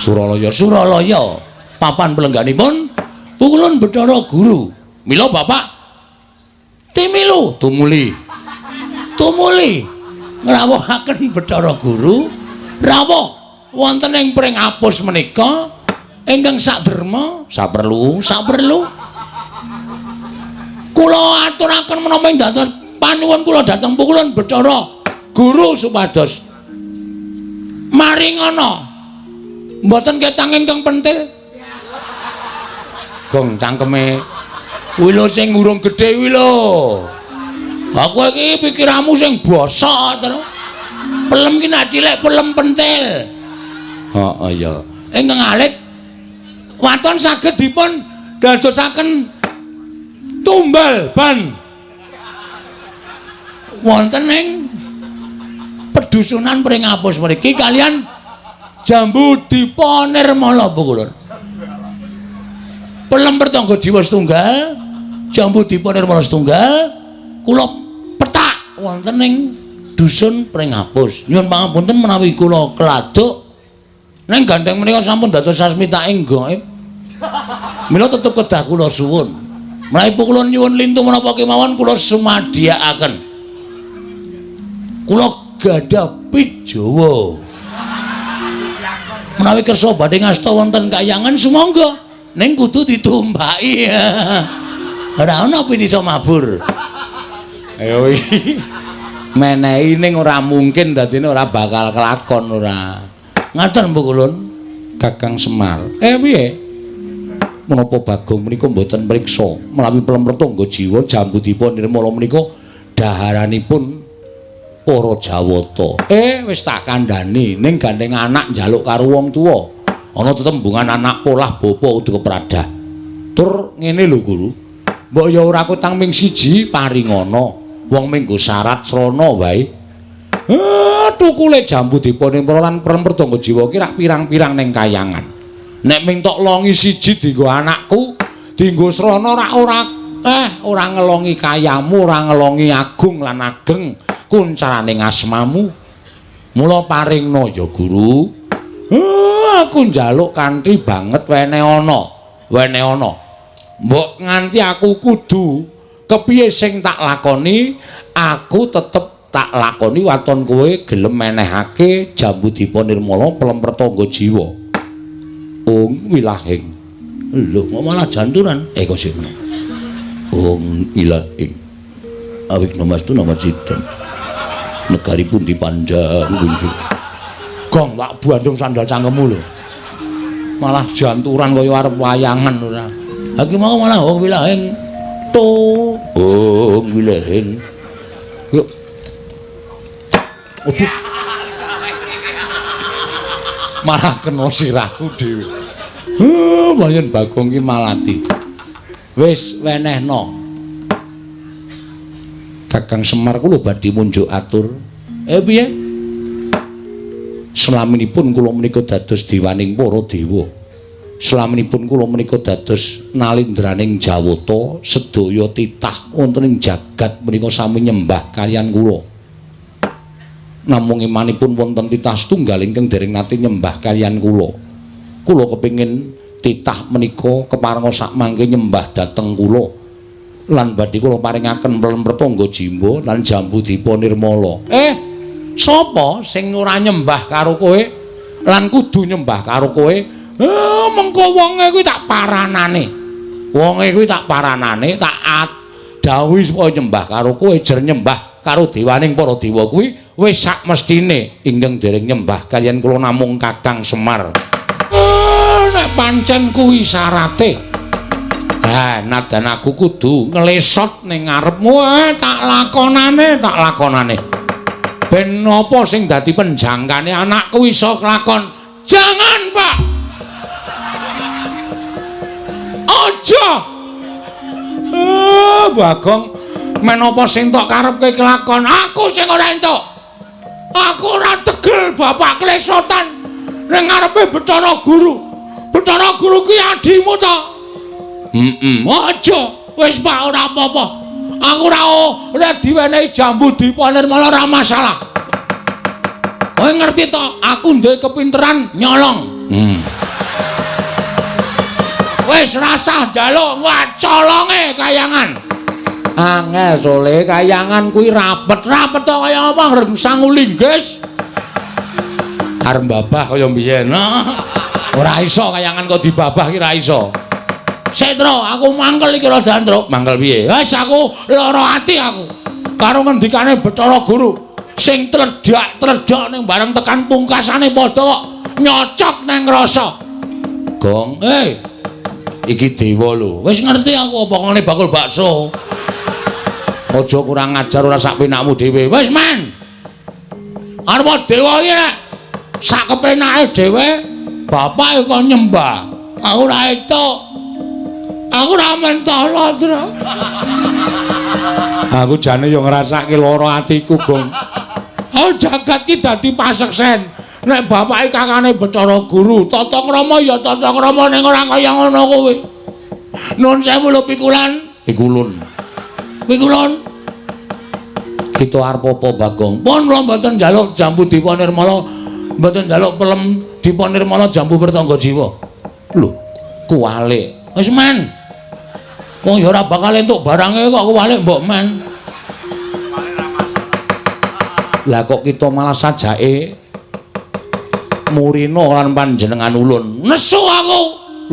Suralaya, Suralaya. Papan pelengganipun Pukulun Bathara Guru. Mila Bapak timilu tumuli. Tumuli ngrawuhaken Bathara Guru rawuh wonten ing Pringapus menika ingkang saderma saperlu saperlu kula aturaken menapa ing dados panuwun kula dhateng Pukulun Bathara Guru supados maringana mboten ketang ingkang pentil. Gong cangkeme kuwi lho sing urung gedhe kuwi lho. Aku iki pikiranmu sing bosok terus. Pelem ki nak cilik pelem pentil. Heeh ya. Ingkang alit waton saged dipun dadosaken tumbal ban wonten ing pedusunan Pringapus mriki kalian jambu dipanirmala Pukulun. Pelem pertangga jiwa setunggal, jambu dipanirmala setunggal, kula petak wonten ing dusun Pringapus. Nyuwun pangapunten menawi kula keladuk ning gandeng menika sampun dados sasmita ing gaib. Mila tetep kedah kula suwun. Menawi kula nyuwun lintu menapa kemawon kula sumadiyakaken. Kula gadah pit Jawa. Menawi kersa badhe ngasta wonten kayangan sumangga ning kudu ditumbaki. Ora ana pit iso mabur. Ayo iki. Menehi ning ora mungkin dadine ora bakal kelakon ora. Ngaten Bu Kulun, Kakang Semar. Piye? Menapa Bagong menika mboten mriksa menawi pelem pertangga jiwa jambu dipun nirmala menika daharanipun para Jawata. Wis tak kandhani ning gandeng anak njaluk karo wong tuwa. Ana tetembungan anak polah bapa kudu kepradah. Tur ngene lho Guru. Mbok ya ora kutang ming siji paringana. Wong minggu syarat srana wae. Tukule jambu dipanirmala lan pelem pertangga jiwa ki rak pirang-pirang ning kayangan. Nek ming tok longi siji dienggo anakku, dienggo srana rak ora ora ngelongi kayamu, ora ngelongi agung lan ageng kuncarane asmamu. Mula paringna ya Guru. Aku njaluk kanthi banget wene ana, wene ana. Mbok nganti aku kudu kepiye sing tak lakoni, aku tetep Tak lakoni waton kowe gelem menehake Jambudipa Nirmala pelem pertangga jiwa. Ung wilahing. Lho kok malah janturan? Kok sik. Ung ilahing. Awik namastu nama cidam. Negari pun dipandang kunjung. Gong tak bandung sandal cangkemmu lho. Malah janturan kaya arep wayangan ora. Ha iki mau malah ung wilahing. To, ung wilahing. Yuk. Aduh. Malah kena sirahku dhewe. Huh, wayan Bagong ki malati. Wis wenehno. Kakang Semar kula badhe munjuk atur. Piye? Selaminipun kula menika dados dewaning para dewa. Selaminipun kula menika dados nalindraning Jawata, sedaya titah wonten ing jagat menika sami nyembah kaliyan kula. Namung imanipun wonten titah setunggal ingkang dereng nate nyembah kaliyan kula. Kula kepingin titah menika keparenga sakmangke nyembah dhateng kula. Lan badhe kula paringaken pelem pertangga jimba lan Jambudipa Nirmala. Sapa sing ora nyembah karo kowe lan kudu nyembah karo kowe? Mengko wonge kuwi tak paranane. Wonge kuwi tak paranane, tak dawuhi supaya nyembah karo kowe, jer nyembah karo dewaning para dewa kuwi wis sak mestine ingkang dereng nyembah kaliyan kula namung Kakang Semar. Nek pancen kuwi syarate. Ha, nadan aku kudu nglesot ning ngarepmu, tak lakonane, tak lakonane. Ben apa sing dadi penjangkane anakku iso kelakon? Jangan, Pak. Aja. Bagong, men apa sing tok karepke kelakon? Aku sing ora entuk. Aku ora tegel bapak klesotan ning ngarepe Bathara Guru. Bathara Guru ki adimu to? Aja. Wis Pak ora apa-apa. Aku ora diwenehi Jambudipa Nirmala ora masalah. Kowe ngerti to, aku duwe kepinteran nyolong. Wis rasah njaluk colonge kayangan. Angel sole kayangan kuwi rapet-rapet to kaya apa ngreng sangu linggis. Arep babah kaya mbiyen. Ora iso kayangan kok dibabah ki ora iso. Setro, aku mangkel iki lho Jandro. Mangkel piye? Wis aku lara ati aku. Karo ngendikane Bathara Guru sing tledhak-tledhok ning bareng tekan pungkasane padha kok nyocok nang rasa. Gong, iki dewa lho. Wis ngerti aku apa ngene bakul bakso. Aja kurang ajar ora sak penakmu dhewe. Wis men. Arep dewa iki nek sak kepenake dhewe bapak kok nyembah. Aku ora entuk. Aku ora mentolo, Tru. Aku jane yo ngrasake lara atiku, Gong. Oh, jagat ki dadi paseksen. Nek bapake kakane Bathara Guru, tata krama ya tata krama ning ora kaya ngono kuwi. Nun sewu lho pikulan. Pikulun. Pikulun. Kita arep apa, Bagong? Pun kula mboten njaluk Jambudipa Nirmala, mboten njaluk pelem Dipa Nirmala jambu pertangga jiwa. Lho, kuwalik. Wis men. Wong ya ora bakal entuk barange kok kuwalik mbok men. Lah kok kita malah sajake murina lan panjenengan ulun. Nesu aku.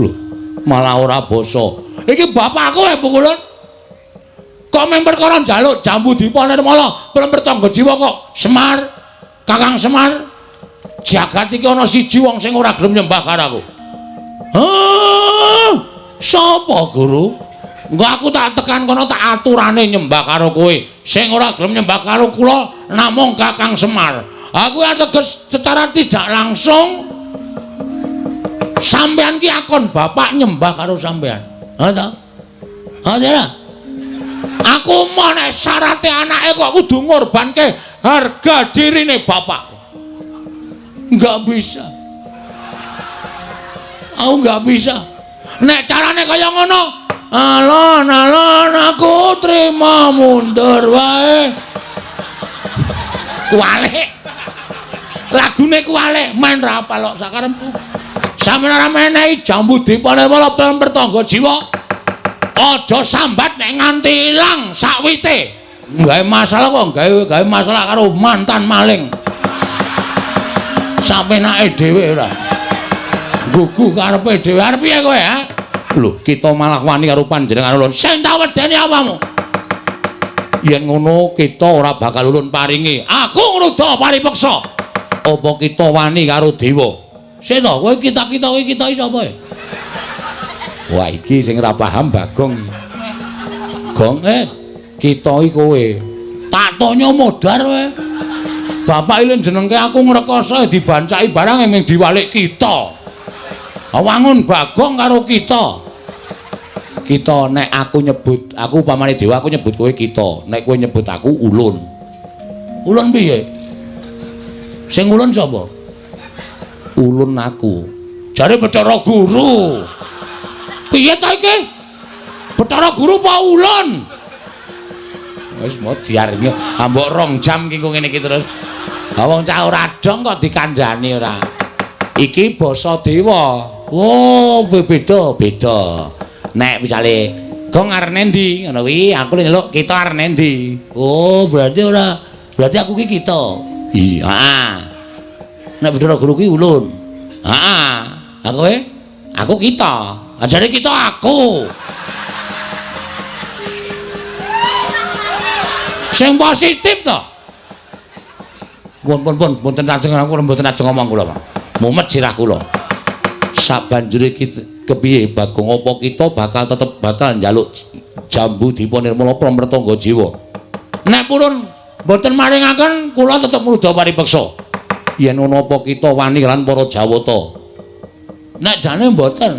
Lho, malah ora basa. Iki bapakku e Pukulun. Kok mung perkara njaluk Jambudipa Nirmala pelem pertangga jiwa kok Semar, Kakang Semar. Jagat iki ana siji wong sing ora gelem nyembah karo aku. Hah? Sapa, Guru? Engko aku tak tekan kono tak aturane nyembah karo kowe. Sing ora gelem nyembah karo kula namung Kakang Semar. Aku ateges secara tidak langsung sampean ki akon bapak nyembah karo sampean. Ha ta? Ha ta? Aku mau nek syarate anake kok kudu ngorbanke harga dirine bapak. Enggak bisa. Aku enggak bisa. Nek carane kaya ngono, alon-alon aku trima mundur wae. Kuwalik. Lagune kuwalik, men ra apal kok sakarepku. Sampeyan ora menehi Jambudipa Nirmala pelem pertangga jiwa. Aja sambat nek nganti ilang sakwite. Gawe masalah kok, gawe masalah karo mantan maling. Sapenake dhewe ora. Gugu karepe dhewe arep piye kowe, ha? Lho, kita malah wani karo panjenengan ulun. Sing tak wedeni apamu? Yen ngono kita ora bakal ulun paringi. Aku ngruda paripeksa. Apa kita wani karo dewa? Sing to, kowe kita-kita kowe kita iki sapa ya? Wah, iki sing ora paham Bagong. Gong, kita iki kowe. Tak tonyo modar kowe. Bapak iki jenengke aku ngrekoso dibancaki barang ming diwalik kita. Wangun Bagong karo kita. Kita nek aku nyebut, aku upamane dewa aku nyebut kowe kita. Nek kowe nyebut aku ulun. Ulun piye? Sing ulun sapa? Ulun aku. Jare Bathara Guru. Piye ta iki? Bathara Guru apa ulun? Wis mau diarni ambok rong jam ki kok ngene iki terus. Ha wong cah ora dong kok dikandhani ora. Iki basa dewa. Oh, beda, beda. Nek misale Gong arep endi ngono kuwi, aku nyeluk kita arep endi. Oh, berarti ora, berarti aku ki kita. Iya, heeh. Nek Bathara Guru ki ulun. Heeh. Ha kowe? Aku kita. Ajare kita aku. Sing positif to. Pun pun pun mboten ajeng aku mboten ajeng ngomong kula, Pak. Mumet sirah kula. Sabanjure kita kepiye Bagong apa kita bakal tetep bakal njaluk jambu Dipa Nirmala Plemper Tangga Jiwa. Nek purun mboten maringaken kula tetep ngruda paripeksa. Yen ana apa kita wani lan para Jawata. Nek jane mboten.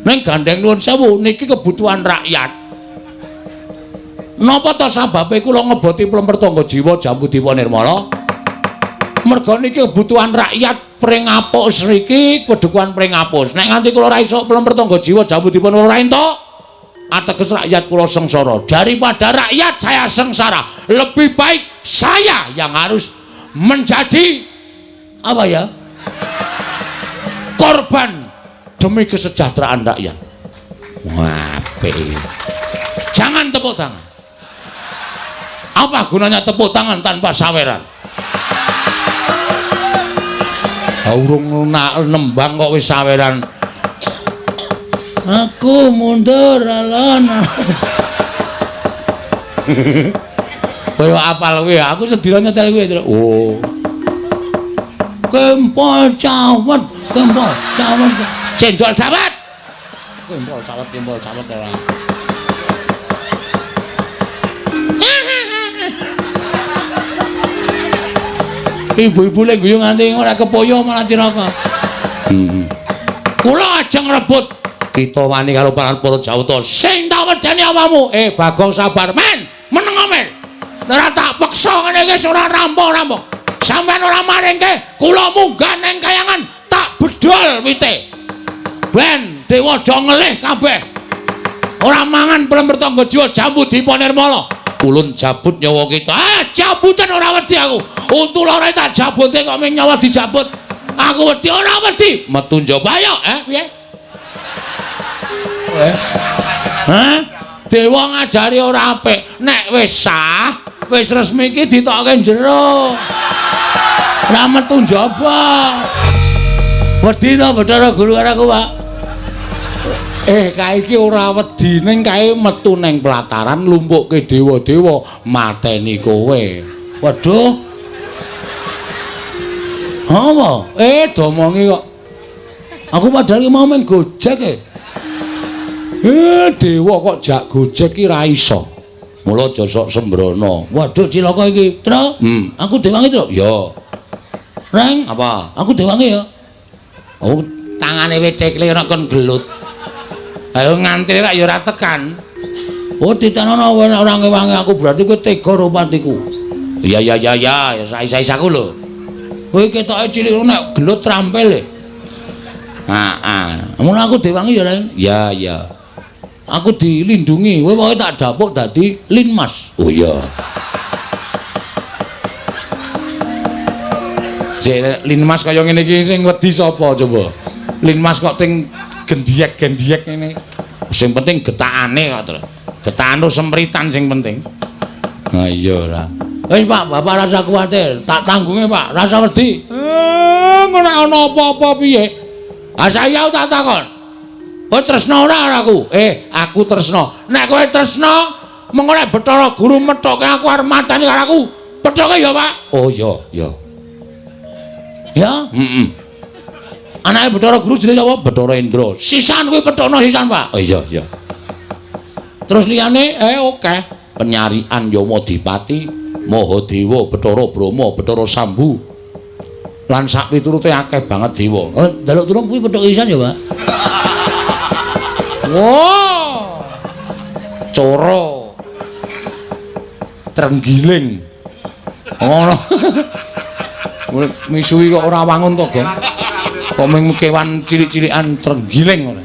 Ning gandeng nuwun sewu niki kebutuhan rakyat. Napa ta sababe kula ngeboti Plemper Tangga Jiwa Jambu Dipa Nirmala? Merga niki kebutuhan rakyat Pringapus riki, kedukuhan Pringapus. Nek nganti kula ora iso Plemper Tangga Jiwa Jambu Dipa Nirmala ora entuk, ateges rakyat kula sengsara. Daripada rakyat saya sengsara, lebih baik saya yang harus menjadi apa ya? Korban demi kesejahteraan rakyat. Wah, apik. Jangan tepuk tangan. Apa gunanya tepuk tangan tanpa saweran? Urung nembang kok wis saweran. Aku mundur alon. Kowe apal kowe, aku sedina nyetel kowe. Oh. Kempol cawet, kempol cawet. Cendol cawet. Kempol cawet, kempol cawet ora. Ibu-ibu lek guyu nganti ora kepoyo malah cilaka. Kula ajeng rebut. Kita wani karo para Jawata. Sing tak wedeni awakmu. Bagong sabar, men. Meneng men. Ora tak peksa ngene iki ora rampung-rampung. Sampeyan ora maringke, kula munggah nang kayangan tak bedol wite. Ben dewa do ngelih kabeh. Ora mangan Plemper Tangga Jiwa Jambu Dipa Nirmala. Ulun jabut nyawa kita. Ah, jabutan ora wedi aku. Untu loro tak jabute kok ming nyawa dijabut. Aku wedi ora wedi. Metu njaba ayo, piye? Hah? Dewa ngajari ora apik. Nek wis sah, wis resmi iki ditokke jero. Ora metu njaba. Wedi to Bathara Guru karo aku, Pak? Kae iki ora wedi ning kae metu neng pelataran lumpukke dewa-dewa mateni kowe. Waduh. Apa? Domongi kok. Aku padahal ki mau main Gojek e. Dewa kok jak Gojek ki ra iso. Mula aja sok sembrono. Waduh cilaka iki. Tru. Aku dewangi, Tru. Ya. Reng, apa? Aku dewangi ya. Oh, tangane wit cekle ora kon gelut. Ayo nganti rak ya ora tekan. Oh, ditanono ora ngewangi aku berarti kowe tega karo patiku. Iya iya iya ya, sais-sais aku lho. Kowe ketoke cilik nek gelut trampil e. Heeh. Mun aku dewangi ya, Reng. Ya ya. Aku dilindungi, kowe pokoke tak dapuk dadi Linmas. Oh iya. Sik Linmas kaya ngene iki sing wedi sapa coba? Linmas kok ting gendiek-gendiek ngene. Sing penting getakane kok, Tru. Getakan semritan sing penting. Ha iya ora. Wis Pak, Bapak rasa kuwatir, tak tanggunge Pak, rasa wedi. Ngono ana apa-apa piye? Ah saya tak takon. Kowe tresna ora aku? Aku tresna. Nek kowe tresna, mengko nek Bathara Guru methoke aku arep mateni karo aku. Pethoke ya, Pak. Oh iya, iya. Ya? Heeh. Anake Bathara Guru jenenge sapa? Bathara Indra. Sisan kuwi pethokno sisan, Pak. Oh iya, iya. Terus liyane akeh. Penyarian Yamadipati, Mahadewa, Bathara Brahma, Bathara Sambu. Lan sak piturute akeh banget dewa. Oh, njaluk tulung kuwi pethoke sisan ya, Pak. Wah. Coro. Trenggiling. Ngono. Misuwi kok ora wangun to, Gong. Kok mung kewan cilik-cilikan trenggiling ngono.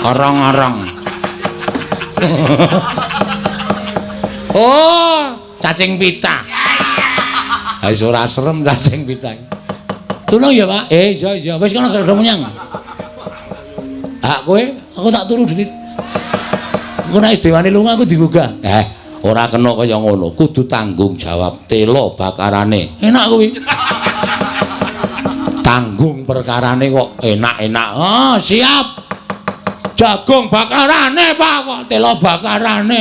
Arang-arang. Oh, cacing pita. Ha wis ora serem cacing pita. Tulung ya, Pak. Iya iya, wis kono gak menyang. Hak kowe, aku tak turu dhewe. Engko nek wis dewane lunga aku digugah. Ora kena kaya ngono, kudu tanggung jawab tela bakarane. Enak kuwi. Tanggung perkarane kok enak-enak. Oh, siap. Jagung bakarane, Pak, kok tela bakarane.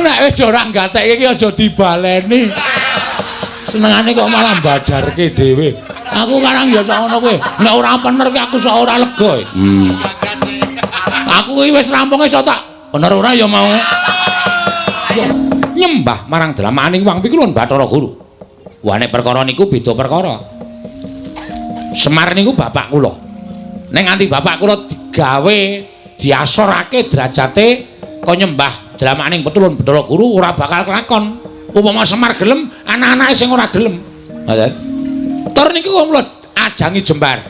Nek wis ora gatekke iki aja dibaleni. Senengane kok malah badarke dhewe. Aku karang ya sak ngono kuwi. Nek ora pener ki aku sok ora lega. Aku iki wis rampung iso tak bener ora ya mau. Nyembah marang dramaning wang pikulun Bathara Guru. Wah nek perkara niku beda perkara. Semar niku bapak kula. Nek nganti bapak kula digawe diasorake derajate kok nyembah dramaning petulun Bathara Guru ora bakal kelakon. Upama Semar gelem, anak-anake sing ora gelem. Ngoten. Tur niku kula ajangi jembar.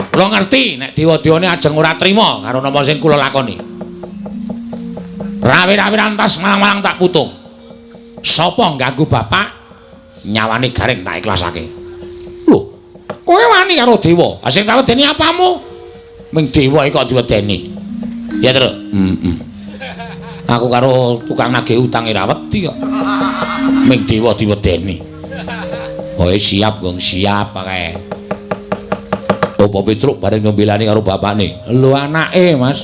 Kula ngerti nek dewa-dewane ajeng ora trima karo napa sing kula lakoni. Rawe-rawe rantas malang-malang tak putung. Sapa ngganggu bapak nyawane Gareng tak ikhlasake. Lho, kowe wani karo dewa. Ha sing tak wedeni apamu? Ming dewa iki kok diwedeni. Ya, Truk. Heeh. Aku karo tukang nagih utang ora wedi kok. Ming dewa diwedeni. Oh, siap, Gong, siap kae. Apa Petruk bareng nyembelani karo bapakne? Lho anake, Mas.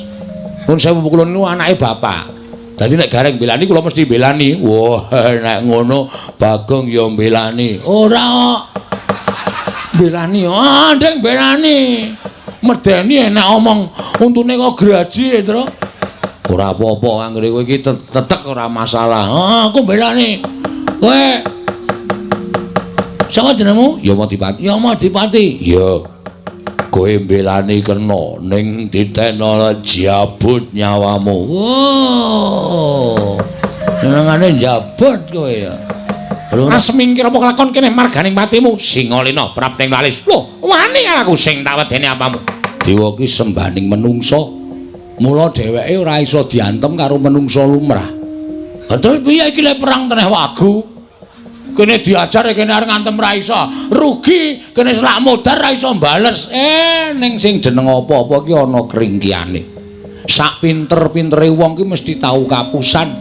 Nun sewu kula niku anake bapak. Dadi nek Gareng mbelani kula mesti mbelani. Wah, nek ngono Bagong ya mbelani. Ora kok. Mbelani. Ah, ndeng mbelani. Medeni enak omong untune kok graji, Truk. Ora apa-apa anggere kowe iki tetek ora masalah. Ah, aku mbelani. Kowe sapa jenengmu? Yamadipati. Yamadipati. Iya. Kowe mbelani kena ning ditena jabut nyawamu. Wow. Senengane jabut kowe ya. Asmingkir apa kelakon kene marganing patimu? Singalena prapting lalis. Lho, wani aku sing tak wedeni apamu? Dewa ki sembaning menungsa. Mula dheweke ora iso diantem karo menungsa lumrah. Lah terus piye iki lek perang teneh wagu? Kene diajar kene arep ngantem ra iso. Rugi, kene selak modar ra iso bales. Ning sing jeneng apa-apa ki ana kringkiane. Sak pinter-pintere wong ki mesti tau kapusan.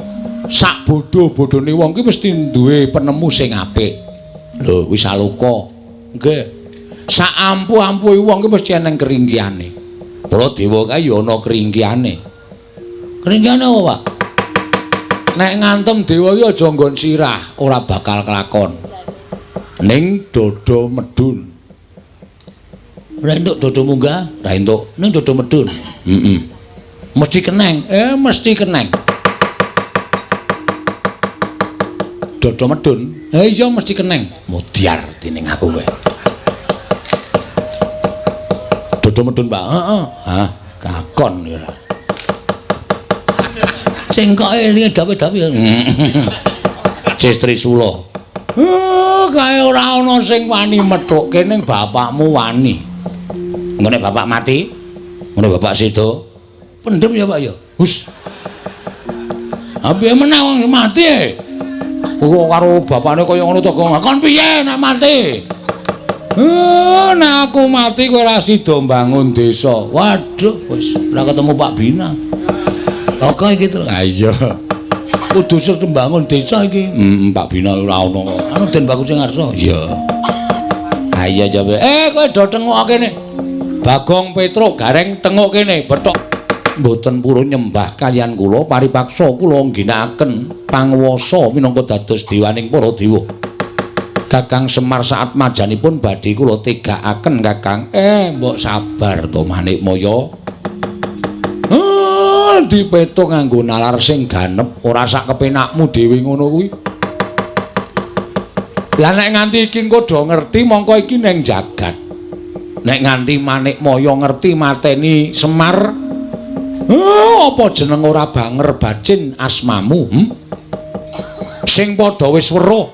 Sak bodho-bodhone wong ki mesti duwe penemu sing apik. Lho, kuwi saloka. Nggih. Sak ampuh-ampuhe wong ki mesti eneng kringkiane. Para dewa kae ya ana kringkiane. Kringkiane apa, Pak? Nek ngantem dewa iki aja nggon sirah, ora bakal kelakon. Ning dodo medun. Ora entuk dodo munggah, ora entuk. Ning dodo medun. Heeh. Mesti keneng. Mesti keneng. Dodo medun. Iya mesti keneng. Mudyar dening aku kowe. Dodo medun, Pak. Heeh. Hah, kakon ya. Cengkoke elinge dawe-dawe. Ces Trisula. Kae ora ana sing wani methukke ning bapakmu wani. Ngene bapak mati, ngene bapak sedo. Pendem ya, Pak ya. Hus. Ha piye meneh wong mati? Kok karo bapakne kaya ngono to, Gong. Kon piye nek mati? Nek aku mati kowe ora sida mbangun desa. Waduh, wis ora ketemu Pak Bina. Oke iki terus. Ha iya. Kudu mbangun desa iki. Pak Bina ora ono. Anu Den Bagus sing ngarsa. Iya. Ha iya ya. Kowe do tengok kene. Bagong Petruk Gareng tengok kene, bethok. Mboten purun nyembah kaliyan kula paripaksa kula ngginakaken panguwasa minangka dados dewaning para dewa. Kakang Semar saat majanipun badhe kula tegakaken Kakang. Mbok sabar to Manikmaya. Dipetung nganggo nalar sing ganep, ora sak kepenakmu dhewe ngono kuwi. Lah nek nganti iki engko do ngerti mongko iki ning jagat. Nek nganti Manikmaya ngerti mateni Semar, apa jeneng ora banger bacin asmamu? Sing padha wis weruh.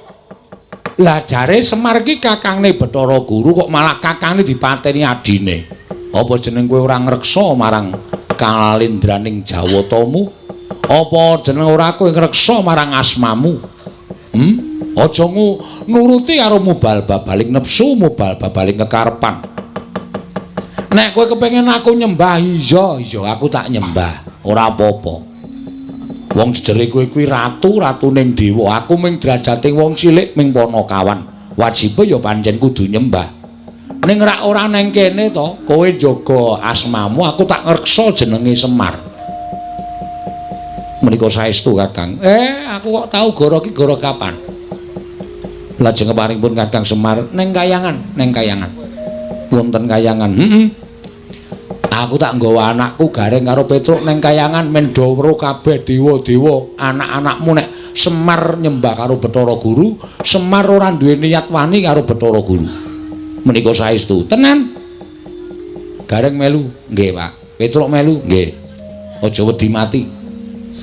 Lah jare Semar iki kakangne Bathara Guru kok malah kakangne dipateni adine. Apa jeneng kowe ora ngreksa marang kalalendraning Jawatamu? Apa jeneng ora kowe ngreksa marang asmamu? Aja nuruti karo mubal babaling nepsu, mubal babaling kekarepan. Nek kowe kepengin aku nyembah, iya, iya aku tak nyembah, ora apa-apa. Wong jejere kowe kuwi ratu, ratuning dewa, aku ming derajate wong cilik ming panakawan. Wajibe ya pancen kudu nyembah. Ning rak ora neng kene to, kowe njaga asmamu, aku tak ngreksa jenenge Semar. Menika saestu Kakang. Aku kok tau goro ki goro kapan? Lajeng keparingipun Kakang Semar neng kayangan, neng kayangan. Wonten kayangan. Aku tak nggawa anakku Gareng karo Petruk neng kayangan men do weruh kabeh dewa-dewa anak-anakmu nek Semar nyembah karo Bathara Guru, Semar ora duwe niat wani karo Bathara Guru. Menika saestu. Tenan. Gareng melu, nggih, Pak. Petruk melu, nggih. Aja wedi mati.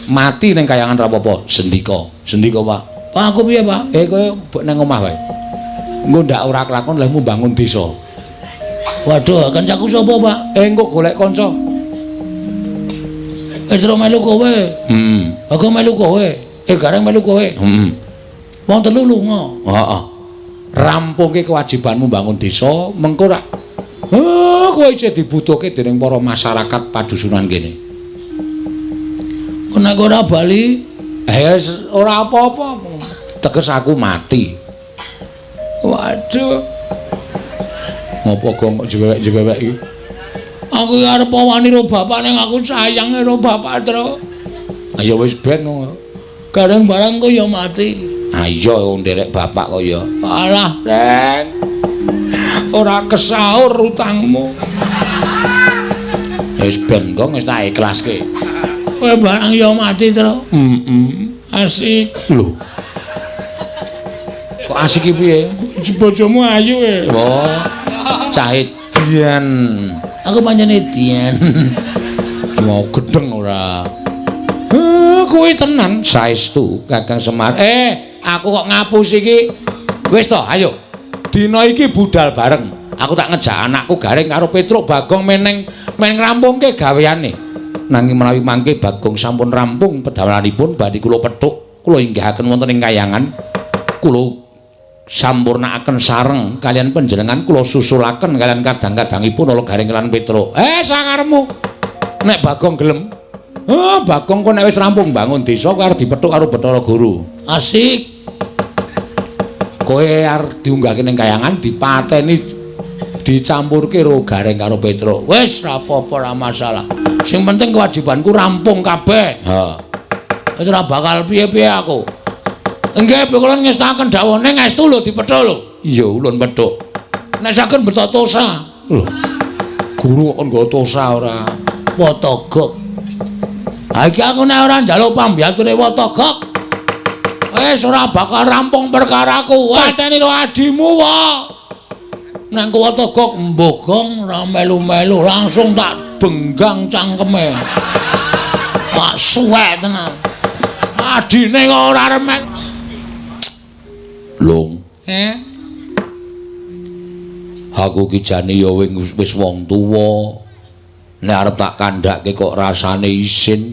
Mati neng kayangan ra apa-apa, sendika. Sendika, Pak. Pak aku piye, Pak? Kowe neng omah wae. Engko ndak ora kelakon lehmu bangun desa. Waduh, kancaku sapa, Pak? Engko golek kanca. Petruk melu kowe. Aku melu kowe. Gareng melu kowe. Wong telu lunga. Heeh. Rampungke kewajibanmu bangun desa, mengko rak kowe isih dibutuhke dening para masyarakat padusunan kene. Nek ora bali, ora apa-apa. Teges aku mati. Waduh. Ngopo gong kok jewek-jewek iki? Aku arep wani karo bapak ning aku sayang karo bapak, Tru. Ayo wis ben. Gareng barang kok ya mati. Ayo wong nderek bapak kok ya. Alah, Reng. Ora kesaur utangmu. Wis ben kok wis tak ikhlaske. Kowe barang ya mati, Tru. Asik. Lho. Kok asik iki piye? Bojomu ayu e. Wah. Cah edian. Aku pancen edian. Mau gedeng ora. Kuwi tenan saestu Kakang Semar. Aku kok ngapus iki. Wis to, ayo. Dina iki budal bareng. Aku tak ngejak anakku Gareng karo Petruk Bagong meneng men ngrampungke gaweane. Nanging menawi mangke Bagong sampun rampung pedamelanipun badhe kula pethuk, kula inggihaken wonten ing kayangan. Kula sampurnakaken sareng kaliyan panjenengan, kula susulaken kaliyan kadang-kadangipun ala Gareng lan Petruk. Sakarepmu. Nek Bagong gelem. Bagong kok nek wis rampung bangun desa kowe arep dipethuk karo Bathara Guru. Asik. Kowe arep diunggahke ning kayangan dipateni dicampurke karo Gareng karo Petruk. Wis ra apa-apa, ra masalah. Sing penting kewajibanku rampung kabeh. Ha. Wis ora bakal piye-piye aku. Nggih, kula ngestaken dawuh ning estu lho dipethuk lho. Iya, ulun pethuk. Nek saged beto tosa. Lho. Guru kok nggo tosa ora? Watagok. Ha iki aku nek ora njaluk pambiyature Watagok. Wis ora bakal rampung perkaraku. Pateni ro adimu wae. Nang Watagok mbogong ora melu-melu langsung tak benggang cangkeme. Tak suwek tenan. Adine kok ora remen. Lung. Aku ki jane ya wis wong tuwa. Nek arep tak kandhake kok rasane isin.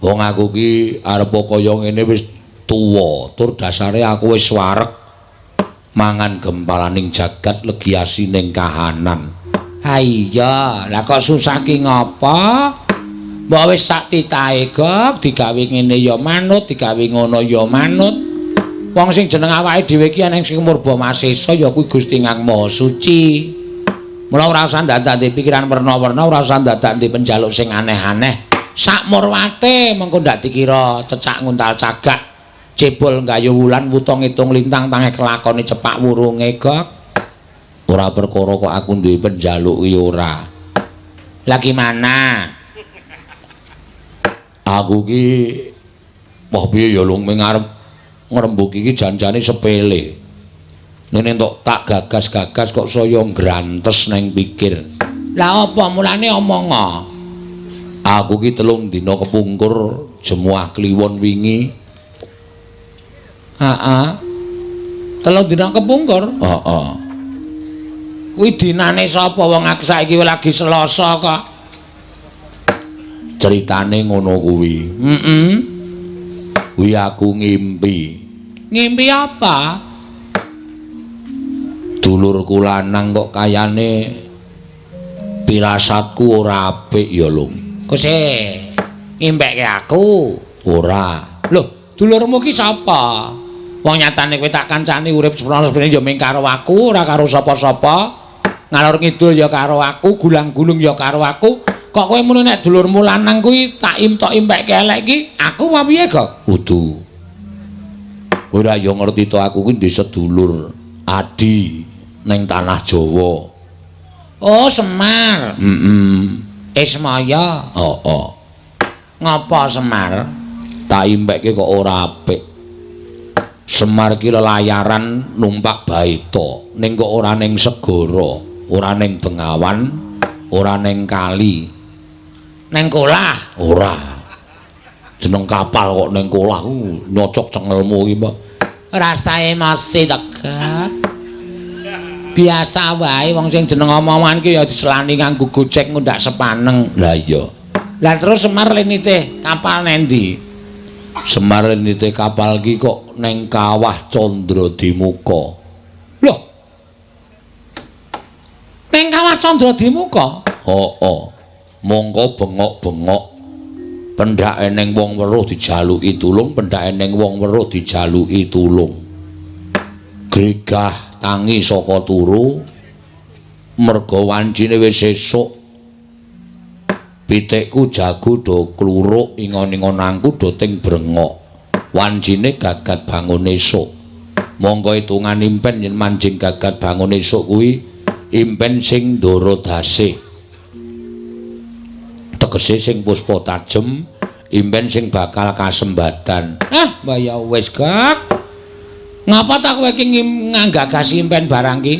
Wong aku ki arep kaya ngene wis tuwa, tur dasare aku wis wareg mangan gempalaning jagat legi asining kahanan. Ha iya, lah kok susah ki ngapa? Mbok wis sak titahe gok digawe ngene ya manut, digawe ngono ya manut. Wong sing jeneng awake dhewe iki eneng sing murba masesa ya kuwi Gusti Kang Maha Suci. Mula ora usah ndadak pikiran werna-werna, ora usah ndadak penjaluk sing aneh-aneh. Sak murwate mengko ndak dikira cecak nguntal cagak, cebol nggayu wulan wuta ngitung lintang tange kelakone cepak wurunge gok. Ora perkara kok aku duwe penjaluk iki ora. Lah gimana? Aku ki wah piye ya lung ming arep ngrembug iki janjane sepele. Ngene entuk tak gagas-gagas kok saya ngrantes neng pikir. Lah apa mulane omong? Aku ki 3 dina kepungkur Jemuah Kliwon wingi. Heeh. 3 dina kepungkur? Heeh. Kuwi dinane sapa wong aku saiki lagi Selasa kok. Ceritane ngono kuwi. Heeh. Kuwi aku ngimpi. Ngimpi apa? Dulurku lanang kok kayane pirasatku ora apik ya, Lung. Kok sih ngimpekke aku? Ora. Lho, dulurmu ki sapa? Wong nyatane kowe tak kancani urip seprono-seprene ya mung karo aku, ora karo sapa-sapa. Ngalor ngidul ya karo aku, gulang-gulung ya karo aku. Kok kowe muni nek dulurmu lanang kuwi tak imtok impekke elek iki, aku apa piye, Gok? Kudu. Kowe ora ya ngerti to aku kuwi ndek sedulur adi ning tanah Jawa. Oh, Semar. Heeh. Ismaya. Heeh. Ngapa Semar? Tak impekke kok ora apik. Semar ki lelayaran numpak baita, ning kok ora ning segara, ora ning bengawan, ora ning kali. Neng kolah? Ora. Jeneng kapal kok neng kolah ku nyocok cengelmu iki, Pak. Rasa emosi tegat. Biasa wae wong sing jeneng omongan ki ya diselani nganggo gojek ngundak sepaneng. Lah iya. Lah terus Semar lenite kapal nendi? Semar lenite kapal ki kok neng kawah Candradimuka. Loh. Neng kawah Candradimuka? Heeh. Mongko bengok-bengok pendhake ning wong weruh dijaluki tulung, pendhake ning wong weruh dijaluki tulung. Gregah tangi saka turu merga wancine wis esuk. Pitikku jago do kluruk, ingon-ingonanku do ting brengok. Wancine gagat bangun esuk. Mongko hitungan impen yen manjing gagat bangun esuk kuwi impen sing ndara dasih. Tegese sing puspa tajem, impen sing bakal kasembatan. Ah, mbah ya wis, Gak. Ngapa ta kowe iki nggagasi impen barang ki?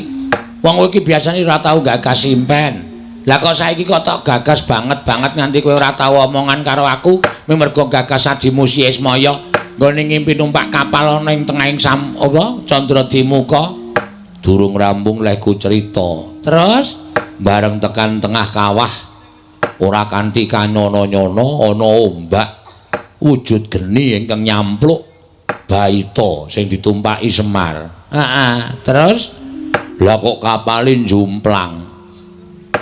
Wong kowe iki biasane ora tau gagas impen. Lah kok saiki kok tok gagas banget-banget nganti kowe ora tau omongan karo aku, mergo gagas adimu si Ismaya nggone ngimpi numpak kapal ana ing tengahing sam apa Candradimuka. Durung rampung lehku cerita. Terus bareng tekan tengah kawah ora kanthi kanyono-nyono ana ombak wujud geni ingkang nyampluk baita sing ditumpaki Semar. Heeh, terus lah kok kapale njumplang.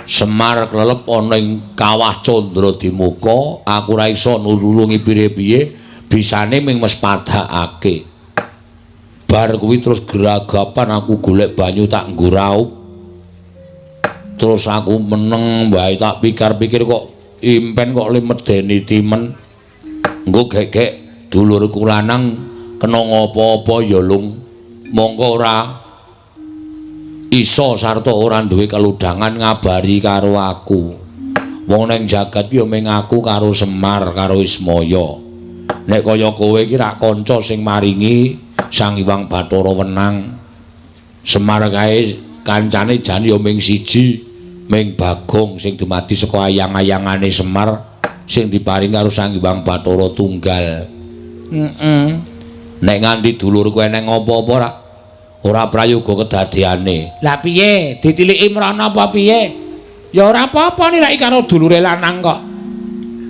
Semar klelep ana ing kawah Candradimuka, aku ora iso nulungi piye-piye, bisane ming mespadakake. Bar kuwi terus geragapan aku golek banyu tak nggo raup. Terus aku meneng wae tak pikir-pikir kok impen kok le medeni timen. Engko gek-gek dulurku lanang kena ngapa-apa ya Lung. Mongko ora iso sarta ora duwe keludangan ngabari karo aku. Wong neng jagat ki ya mung aku karo Semar karo Ismaya. Nek kaya kowe iki rak kanca sing maringi Sang Hyang Bathara wenang. Semar kae kancane jan ya mung siji, mung Bagong sing dumadi saka ayang-ayangane Semar sing diparingi karo Sang Hyang Bathara tunggal. Heeh. Nek nganti dulurku eneng apa-apa rak ora prayoga kedadeane. Lah piye? Ditiliki mrana apa piye? Ya ora apa-apa niraki karo dulure lanang kok.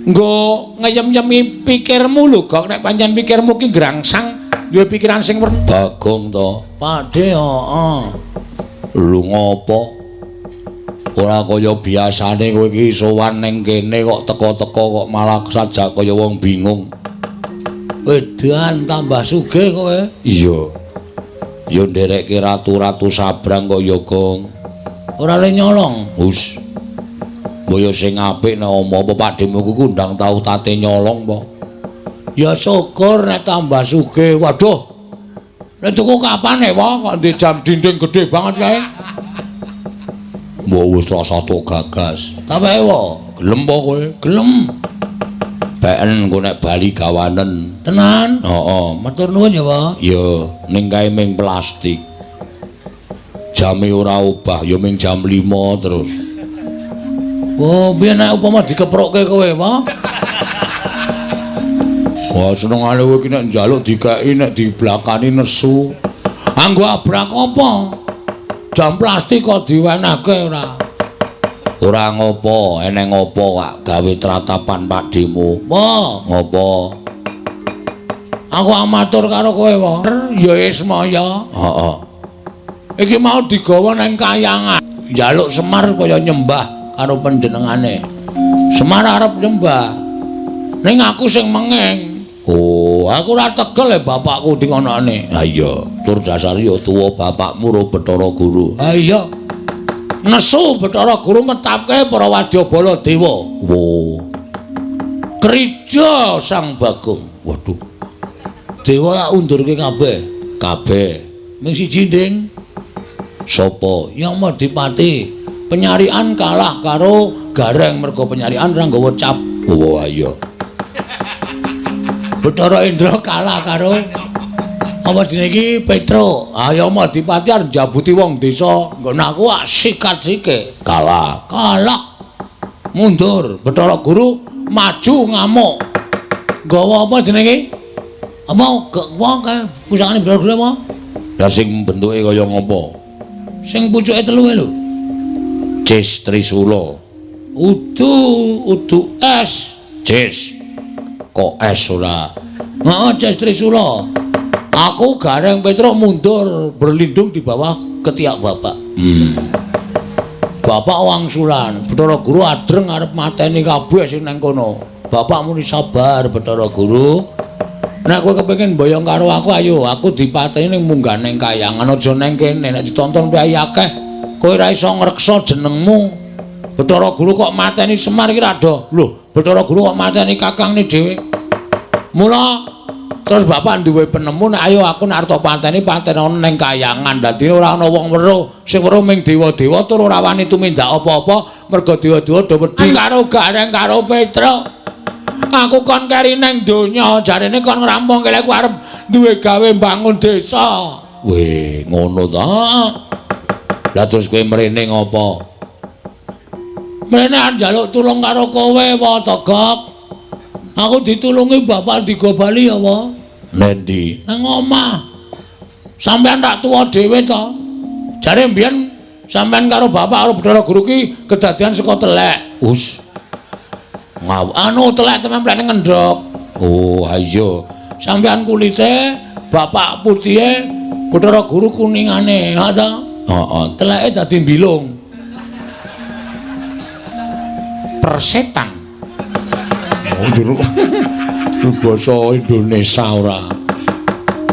Nggo ngeyem-yemi pikirmu lho, Gok. Nek pancen pikirmu ki ngrangsang duwe pikiran sing werna. Bagong to. Pakde, heeh. Lho ngopo? Ora kaya biasane kowe iki sowan ning kene kok teka-teka kok malah sajak kaya wong bingung. Wedan tambah sugih kowe. Iya. Ya nderekke ratu-ratu sabrang kok ya, Gong. Ora le nyolong. Hus. Mbok sing apik nek omong apa Pakdemu ku ndang tau tate nyolong apa? Ya syukur nek tambah sugih. Waduh. Nek tuku kapan e, Wah? Kok ndek jam dinding gede banget kae? Mbok wis rasa tok gagas. Ta wae, Wa. Gelem apa kowe? Gelem. Beken engko nek bali gawanen. Tenan? Heeh. Matur nuwun ya, Wa. Ya, ning kae ming plastik. Jame ora obah, ya ming jam 5 terus. Oh, piye nek upama dikeprokke kowe, Wa? Wah, senengane kowe iki nek njaluk dikeki nek diblakani nesu. Anggo abrak apa? Jam plastik kok diwenehke ora? Ora ngopo, eneng ngopo kak gawe tratapan Pakdemu. Wah, ngopo? Aku amatur karo kowe, Wa. Ya Ismaya. Heeh. Iki mau digawa nang kayangan. Njaluk Semar kaya nyembah karo panjenengane. Semar arep nyembah. Ning aku sing mengeng. Oh, aku ora tegel e bapakku dingonone. Ha iya, tur dasare ya tuwa bapakmu ro Bathara Guru. Ha iya. Nesu Bathara Guru ngetapke para wadyabala dewa. Wo. Krija Sang Bagong. Waduh. Dewa tak undurke kabeh. Kabeh. Ming siji, Ding. Sapa? Yang Madipati. Penyarian kalah karo Gareng mergo penyarian ora nggawa cap. Oh, iya. Bathara Indra kalah karo apa jenenge iki Petro. Ayo Madipati arep njabuti wong desa. Nggon aku sikat sike. Kalah. Kalah. Mundur. Bathara Guru maju ngamuk. Nggawa apa jenenge? Apa wong kae pusakane Bathara Guru apa? Lah sing bentuke kaya ngopo? Sing pucuke telu lho. Cis Trisula. Udu udu es. Cis. Kok es ora? Heeh, Cis Trisula. Aku Gareng Petro mundur berlindung di bawah ketiak bapak. Bapak wangsulan, Bathara Guru adreng arep mateni kabeh sing nang kono. Bapak muni sabar Bathara Guru. Nek kowe kepengin mboyong karo aku ayo, aku dipateni ning munggah ning kayangan aja nang kene nek ditonton piye akeh. Kowe ora iso ngreksa jenengmu. Bathara Guru kok mateni Semar iki ra do. Lho, Bathara Guru kok mateni kakangne dhewe. Mula terus bapak duwe penemu nek ayo aku nek arep pateni patenono ning kayangan. Dadine ora ana wong weruh, sing weruh ming dewa-dewa tur ora wani tumindak apa-apa mergo dewa-dewa do wedi karo Gareng karo Petro. Aku kon keri ning donya, jarene kon ngrampungke lek aku arep duwe gawe mbangun desa. Weh, ngono ta? Lah terus kowe mrene ngopo? Mrene arep njaluk tulung karo kowe, wa Togok. Aku ditulungi bapak digo bali ya, wa. Nendi? Nang omah. Sampeyan tak tuwa dhewe to. Jare mbiyen sampeyan karo bapak karo Bathara Guru ki kedadian saka telek. Us. Ngaw anu telek templek ning ngendhok. Oh, iya. Sampeyan kulite, bapak putihe, Bathara Guru kuningane, ha ta? Heeh. Teleke dadi mbilung. Persetan. Oh, jero. Basa Indonesia ora.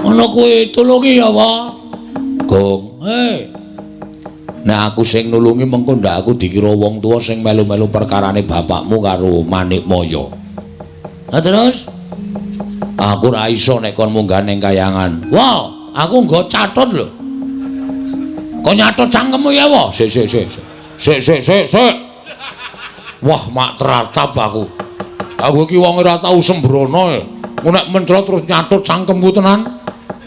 Ngono kuwi tulungi ya, Wa. Gong. Hei. Nek aku sing nulungi mengko ndak aku dikira wong tuwa sing melu-melu perkarane bapakmu karo Manikmaya. Lah terus aku ora iso nek kon munggah ning kayangan. Wah, aku nggo catut lho. Kok nyatut cangkemmu ya, Wa? Sik sik sik. Sik sik sik sik. Wah, mak teratap aku. Aku iki wong ora tau sembrono e. Nek mencrot terus nyatut cangkemku tenan.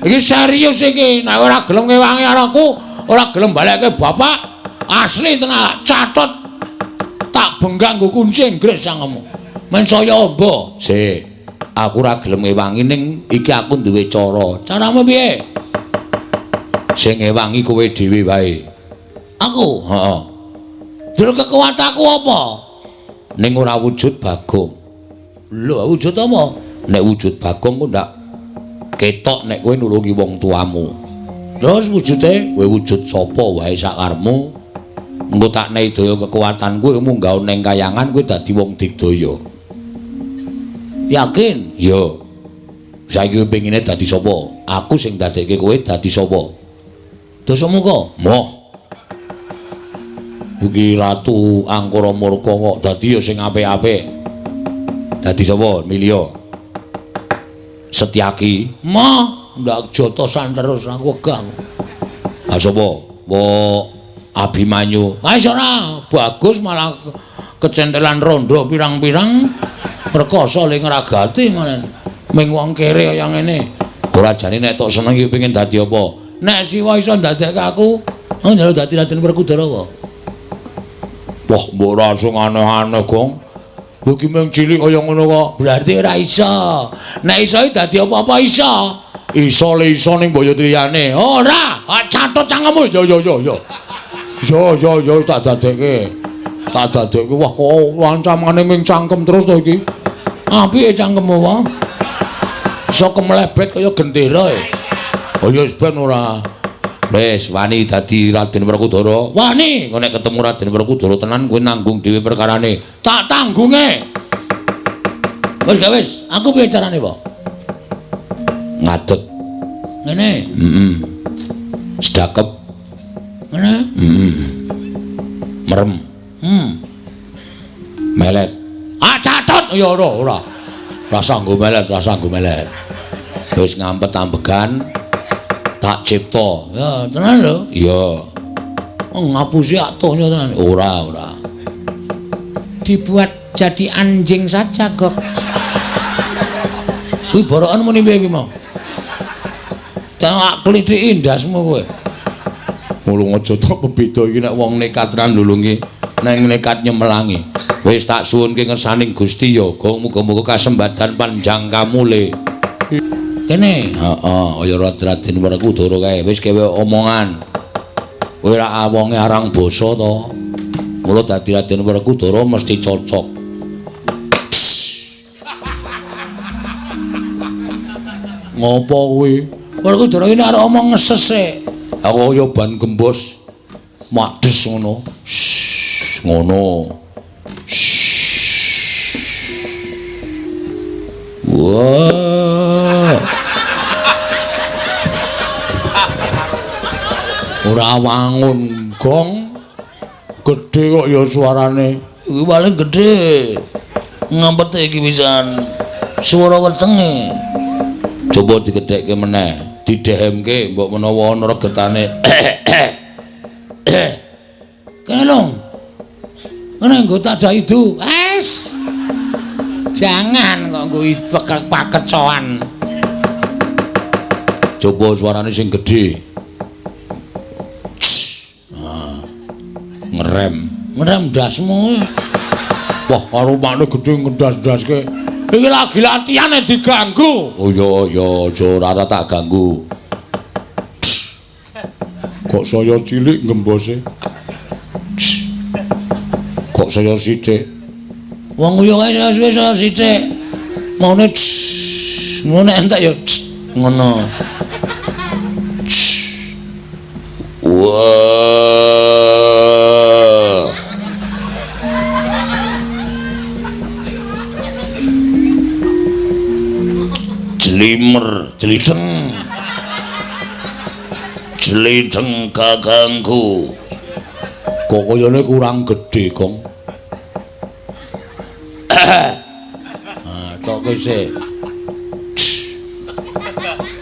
Iki serius iki, nek ora gelem ngewangi karo aku, ora gelem balekke bapak, asli tenan catut. Tak bengkak nggo kunci Inggris cangkemmu. Men saya amba. Sik. Aku ora gelem ngewangi ning iki aku duwe cara. Caramu piye? Sing ngewangi kowe dhewe wae. Aku? Heeh. Jero kekuatanku apa? Ning ora wujud Bagong. Lho, wujud apa? Nek wujud Bagong ku ndak ketok nek kowe nulungi wong tuamu. Terus wujude kowe wujud sapa wae sakarepmu. Engko tak nehi daya kekuatanku munggah ning kayangan kowe dadi wong digdaya. Yakin? Iya. Saiki kowe pengine dadi sapa? Aku sing dadekke kowe dadi sapa? Dasamuka. Moh. Iki Ratu Angkara Murka kok dadi ya sing apik-apik. Dadi sapa? Milya. Setyaki. Moh, ndak jotosan terus aku wegah. Ha sapa? Mbok Abimanyu. Ah wis ora, bagus malah kecentelan rondo pirang-pirang rekoso le ngragati malah. Ming wong kere kaya ngene. Ora jane nek tok seneng iki pengin dadi apa? Nek Siwa iso ndadekke aku, aku njaluk dadi Raden Werkudara apa? Wah, mbok ora sing aneh-aneh, Gong. Kowe iki mung cilik kaya ngono kok. Berarti ora iso. Nek iso iki dadi apa-apa iso. Iso le iso ning boyo liyane. Ora, catet cangkemmu. Yo yo yo yo. Yo yo yo tak dadekke. Tak dadekke. Wah, kok ancamane ming cangkem terus to iki. Apike cangkemmu wae. Iso kemlebet kaya gendera e. Oh ya wis ben ora. Wis wani dadi Raden Werkudara. Wani, engko nek ketemu Raden Werkudara tenan kowe nanggung dhewe perkarane. Tak tanggunge. Wis gak wis, aku piye carane, Pak? Ngadeg. Ngene. Heeh. Sedakep. Ngene. Heeh. Merem. Melet. Ah catet ya ora ora. Rasa nggo melet, rasa nggo melet. Wis ngampet ambegan tak cipta. Ya, tenan lho. Iya. Oh, ngapusi atuhnya tenan. Ora, ora. Dibuat jadi anjing saja, Gok. Kuwi borokan muni piye iki mau? Tak klithiki ndasmu kowe. Mulung aja tok beda iki nek wong nekat ra nulungi, nek nekat nyemelangi. Wis tak suwunke ngersaning Gusti ya, Gong muga-muga kasembadan panjang kamule. Kene, heeh, kaya Raden Werkudara kae wis kewe omongan. Kowe ra wonge arang basa to. Mula dadi Raden Werkudara mesti cocok. Ngopo kuwi? Werkudara iki arep omong ngeses e. Aku kaya ban gembos. Mades ngono. Ngono. Wah. Ora wangun gong. Gedhe kok ya suarane. Iki paling gedhe. Ngampete iki pisan. Swara wetenge. Coba digedhekke meneh, didehemke mbok menawa ana regetane. Kene lho. Ngene nggo tak idu. Es. Jangan kok nggo pakecoan. Coba suarane sing gedhe. Nah, ngerem. Ngerem ndasmu. Wah, karo makne gedhe ngendas-ndaske. Iki lagi latihan diganggu. Oh iya iya, aja ora tak ganggu. Kok saya cilik ngembose. Kok saya sithik. Wong yo kae wis saya sithik. Maune ngono entek ya ngono. Wah. Jlimer, jlideng. Jlideng kakangku. Kok kayane kurang gedhe, Gong. Ah, tok sik.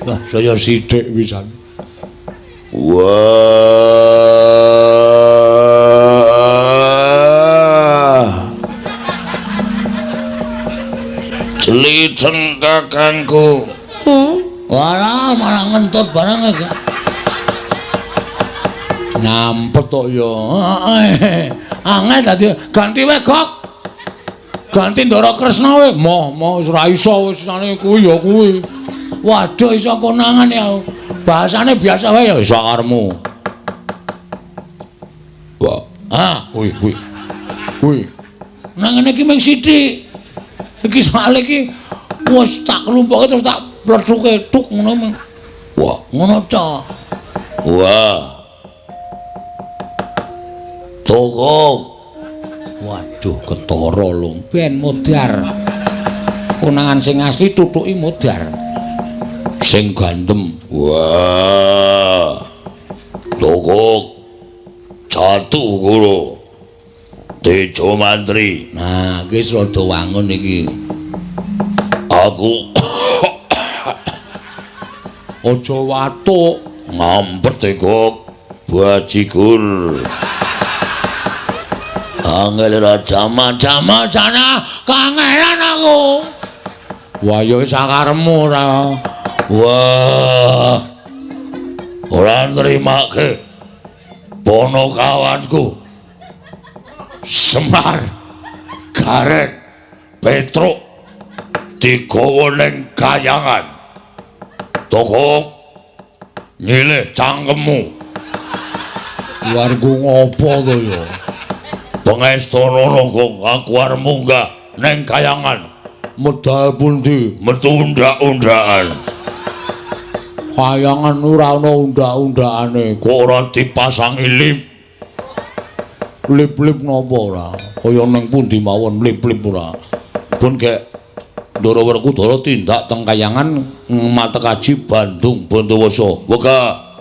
Wah, saya sithik pisan. Wah. Jlideng kakangku. Walah, malah ngentut barang iki. Ngampet tok ya. Angel dadi ganti wae, Gok. Ganti Ndara Kresna wae. Moh, moh wis ora iso wis sane kuwi ya kuwi. Waduh iso konangan ya. Bahasane biasa wae ya iso karepmu. Wah, ah, kuwi kuwi. Kuwi. Nang ngene iki mung sithik. Iki soalé iki wis tak klumpuke terus tak plethuke tuk ngono. Wah, ngono ta. Wah. Togok. Waduh, ketara lho. Ben modar. Konangan sing asli tutuki modar. Sing gandem. Wah. Togok. Catu guru. Tejo Mantri. Nah, iki wis rada wangun iki. Aku aja watuk. Ngampet kok bajigur. Angel raja macam sana kangelan aku. Wah ya wis sakaremu ora. Wah. Ora nrimake ponokawanku. Semar, Gareng, Petruk digawa ning kayangan. Tokok nyilih cangkemmu. Warga ngopo to ya? Pengestana kok aku arep munggah ning kayangan. Medal pundi? Metu undak-undakan. Kayangan ora ana undak-undakane. Kok ora dipasangi lip? Lip-lip napa ora? Kaya ning pundi mawon lip-lip ora. Pun gek Ndara Werkudara tindak teng kayangan matekaji Bandung Bondowoso. Wegah.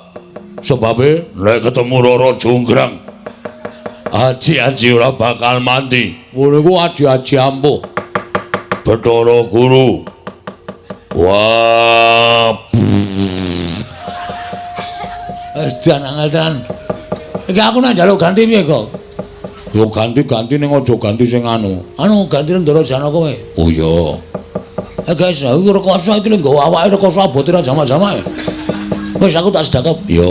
Sebabe nek ketemu Rara Jonggrang, aji-aji ora bakal mati. Ngono iku aji-aji ampuh. Bathara Guru. Wah. Edan angel. Iki aku nek njaluk ganti piye kok? Yo ganti-ganti ning aja ganti sing anu. Anu ganti Ndara Janaka wae. Oh iya. Guys, aku rekoso iki lho nggawa awake rekoso abote ra jamak-jamake. Wis aku tak sedekap. Ya,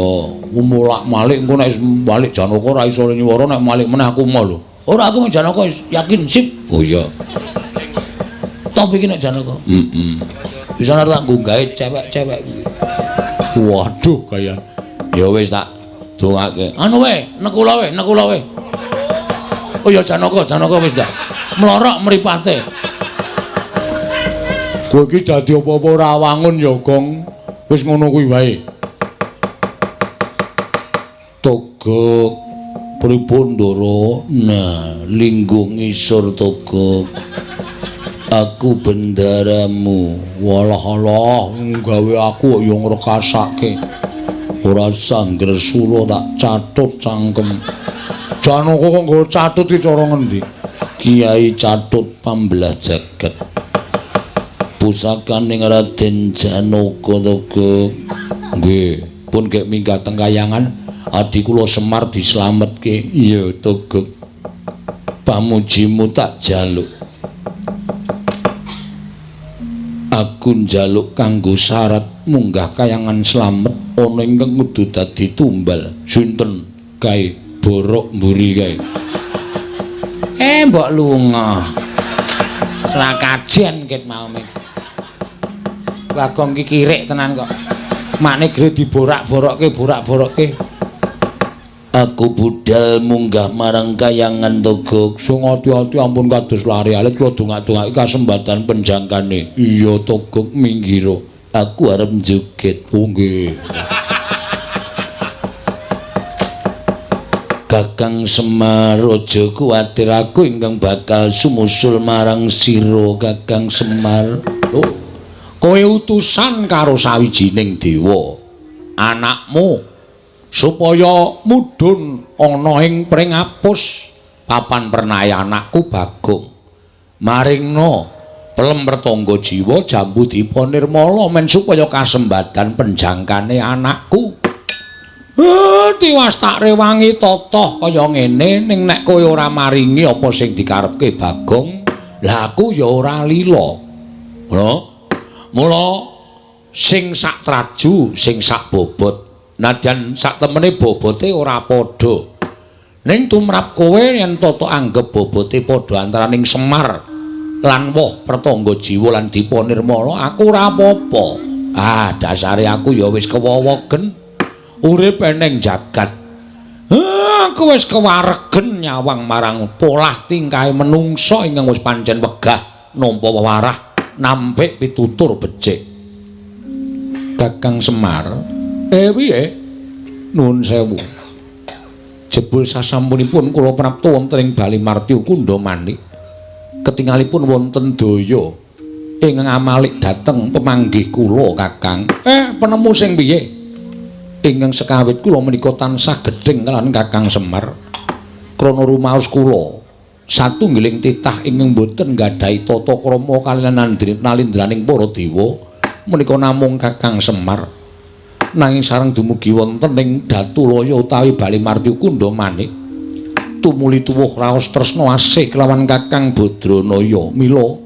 mulak-malik engko nek balik Janaka ora iso nyuwara, nek malik meneh aku mau lho. Ora aku Janaka yakin sip. Oh iya. Top iki nek Janaka. Heeh. Bisa nek tak nggae cewek-cewek kuwi. Waduh kaya. Ya wis tak dongake. Anu wae, nekula wae, nekula wae. Oh ya Janaka, Janaka wis ndak. Mlorok mripate. Kowe iki dadi apa-apa ora wangun ya, Gong. Wis ngono kuwi wae. Togok pripun Ndara? Nah, lingguh ngisor Togok. Aku bendaramu. Walah alah, gawe aku kok ya ngrekasake. Ora sangresula tak catut cangkem. Janaka kok nggawa catut iki cara ngendi? Kiai Catut pambelah jagat. Pusakaning Raden Janaka Togok. Nggih, pun gek minggat teng kayangan, adi kula Semar dislametke. Iya Togok. Pamujimu tak jaluk. Aku njaluk kanggo syarat munggah kayangan slamet ana ingkang kudu dadi tumbal. Sinten kae? Borok mburi kae. Mbok lunga. Selakajen ket mau mik. Bagong ki kirik tenan kok. Makne gre diborak-borokke, borak-borokke. Aku budal munggah marang kayangan Togok. Sing ati-ati ampun kados lari alit kula dongak-dongake kasembatan penjangkane. Iya Togok minggiro. Aku arep njoget. Oh nggih. Kakang Semar aja kuwatir, aku ingkang bakal sumusul marang sira Kakang Semar. Oh, kowe utusan karo sawijining dewa anakmu supaya mudhun ana ing pringapus papan pernaya anakku Bagong. Maringna pelem pertangga jiwa jambu dipa nirmala men supaya kasembadan penjangkane anakku. Tiwas tak rewangi totoh kaya ngene, ning nek kowe ora maringi apa sing dikarepke Bagong, lah aku ya ora lila. Ngono. Mula sing sak traju, sing sak bobot, nadyan sak temene bobote ora padha. Ning tumrap kowe yen toto anggep bobote padha antaraning Semar lan woh pertangga jiwa lan Dipa Nirmala, aku ora apa-apa. Ah, dasare aku ya wis kewowogen urip eneng jagat. Aku wis kewaregen nyawang marang polah tingkahe menungsa ingkang wis pancen wegah nampa wewarah nampik pitutur becik. Kakang Semar, piye? Nuwun sewu. Jebul sasampunipun kula prapta wonten ing Bali Martya Kundha Manik. Ketingalipun wonten daya ingkang amalik dhateng pemanggih kula, Kakang. Penemu sing piye? Ingkang sekawit kula menika tansah gedheng kalawan Kakang Semar. Krana rumaos kula satunggiling titah ingkang boten nggadahi tata krama kaliyan nalindraning para dewa menika namung Kakang Semar. Nanging sareng dumugi wonten ing Datulaya utawi Bali Martya Kundha Manik tumuli tuwuh raos tresna asih kelawan Kakang Badranaya. Mila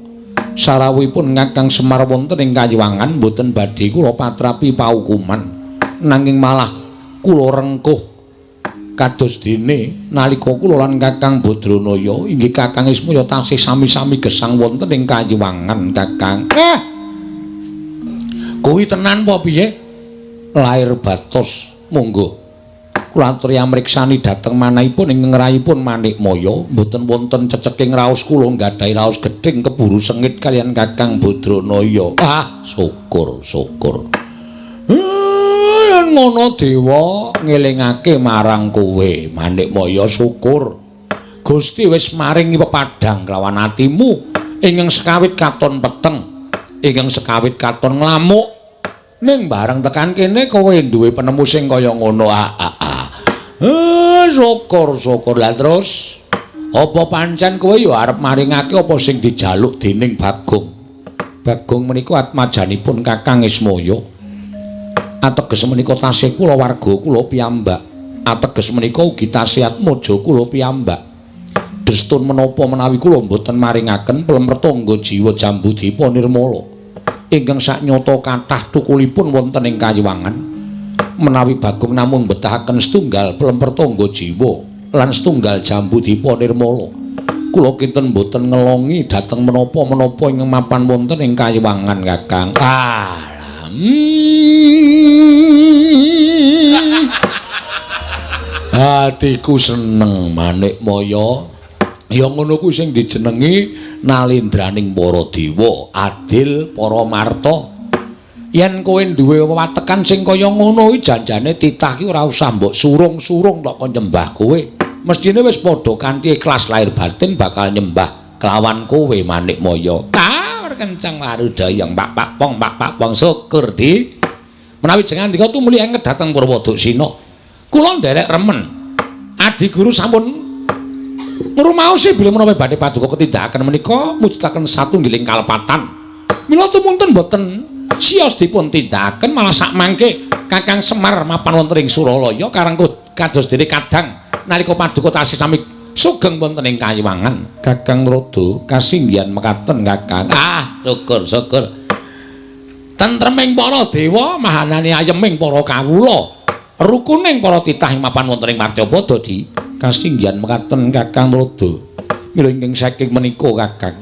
sarawuhipun Kakang Semar wonten ing Kayiwangan boten badhe kula patrapi paukuman, nanging malah kula rengkuh kados dene nalika kula lan Kakang Badranaya inggih Kakang Ismaya tasih sami-sami gesang wonten ing Kayiwangan, Kakang. Kuwi tenan apa piye? Lair batos monggo kula aturi amriksani dhateng manahipun ing ngrayipun Manikmaya. Mboten wonten ceceking raos kula nggadahi raos gedhing keburu sengit kaliyan Kakang Badranaya. Ah, syukur syukur. Yen ngono dewa ngelingake marang kowe Manikmaya, syukur Gusti wis maringi pepadhang kelawan atimu ingkang sekawit katon peteng, ingkang sekawit katon nglamuk. Ning bareng tekan kene kowe duwe penemu sing kaya ngono. Syukur syukur. Lah terus apa pancen kowe ya arep maringake apa sing dijaluk dening Bagong? Bagong menika atmajanipun Kakang Ismaya. Ateges menika tasih kula warga kula piyambak. Ateges menika ugi tasih atmaja kula piyambak. Destun menapa menawi kula mboten maringaken pelem tangga jiwa Jambu Dipa Nirmala ingkang saknyata kathah tukulipun wonten ing Kayiwangan. Menawi Bagong namung betahaken setunggal pelem tangga jiwa lan setunggal Jambu Dipa Nirmala, kula kinten mboten ngelongi dhateng menapa-menapa ingkang mapan wonten ing Kayiwangan, Kakang. Atiku seneng Manikmaya. Ya ngono kuwi sing dijenengi nalindraning para dewa, adil para marta. Yen kowe duwe watekan sing kaya ngono iki janjane titah ki ora usah mbok surung-surung tok kon nyembah kowe. Mestine wis padha kanthi ikhlas lahir batin bakal nyembah kelawan kowe Manikmaya. Ah, kenceng warudayang pak pak pong pak pak pong syukur di. Menawi jengandika tumuli enget dhateng Purwoduksina. Kula nderek remen. Adi guru sampun ngrumaosi bilih menawi badhe paduka ketindakaken menika mujudaken satunggiling kalepatan. Mila tumunten boten sios dipun tindakaken malah sakmangke Kakang Semar mapan wonten ing Suralaya karangku kados dene kadang nalika paduka tasih sami sugeng wonten ing Kayiwangan. Kakang Rada kasinggihan mekaten Kakang. Ah, syukur syukur. Tentreming para dewa, mahanane ayeming para kawula, rukuning para titah ing mapan wonten ing Martyapada di kasinggihan mekaten Kakang Rada. Mila ingkang saking menika Kakang,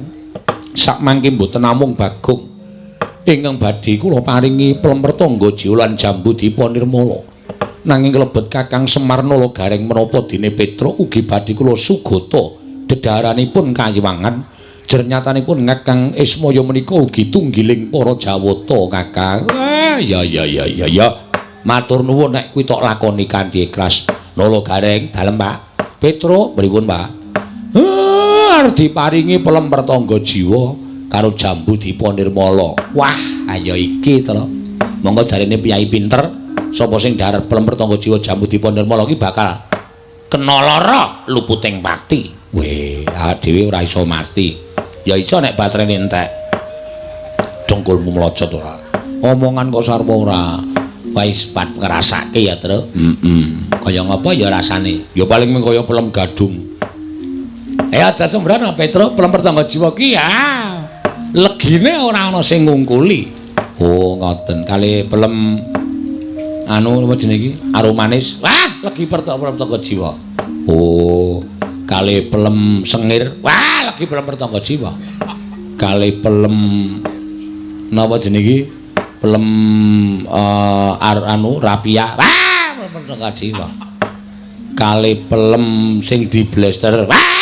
sakmangke mboten namung Bagong ingkang badhe kula paringi pelem tangga jiwa lan Jambu Dipa Nirmala, nanging klebet Kakang Semar Nala Gareng menapa dene Petruk ugi badhe kula sugata dedhaharanipun Kayiwangan. Jernyatanipun Kakang Ismaya menika ugi tunggiling para Jawata, Kakang. Ah, ya ya ya ya ya. Matur nuwun nek kuwi tok lakoni kanthi ikhlas. Nala Gareng dalem Pak. Petruk pripun Pak? Arep diparingi pelem tangga jiwa karo Jambu Dipa Nirmala. Wah, ayo iki to. Monggo jarene piyai pinter, sapa sing dhahar pelem tangga jiwa Jambu Dipa Nirmala ki bakal kena lara luputing pati. Weh, awake dhewe ora iso mati. Ya iso nek baterene entek. Dengkulmu mlocot ora. Omongan kok sarwa ora. Wis pat ngrasake ya, Truk. Heeh. Kaya ngapa ya rasane? Ya paling mung kaya pelem gadung. Aja sembrono Petruk, pelem tangga jiwa ki ya. Legine ora ana sing ngungkuli. Oh, ngoten. Kali pelem anu apa jenenge iki? Arumanis. Wah, legi pelem tangga jiwa. Oh, kali pelem sengir. Wah, legi pelem tangga jiwa. Kali pelem napa jenenge iki? Pelem anu rapia. Wah, pelem tangga jiwa. Kali pelem sing di blaster. Wah.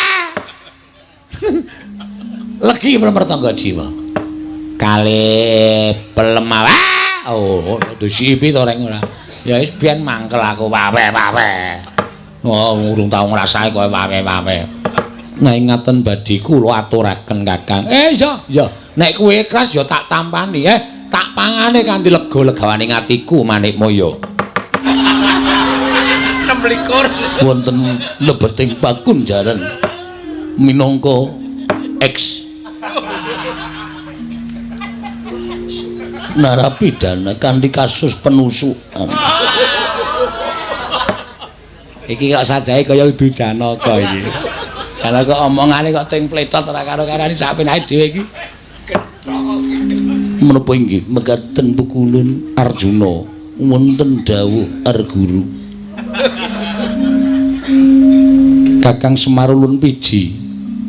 Legi pelem tangga jiwa. Kali pelem wah. Oh, disipi to reng ora. Ya wis biyen mangkel aku wawe-wawe. Oh, urung tau ngrasake kowe wawe-wawe. Nek ngaten badhe kula aturaken Kakang. Iya, iya. Nek kowe ikhlas ya tak tampani. Tak pangane kanthi lega legawaning atiku Manikmaya. 26. Wonten lebeting pakunjaran minangka ex narapidana kanthi kasus penusukan. Iki kok sajae kaya udu Janaka iki. Janaka omongane kok ting pletot ora karo-karane sak penake dhewe iki. Menapa inggih mekaten pukulun Arjuna wonten dawuh Arguru. Kakang Semar ulun piji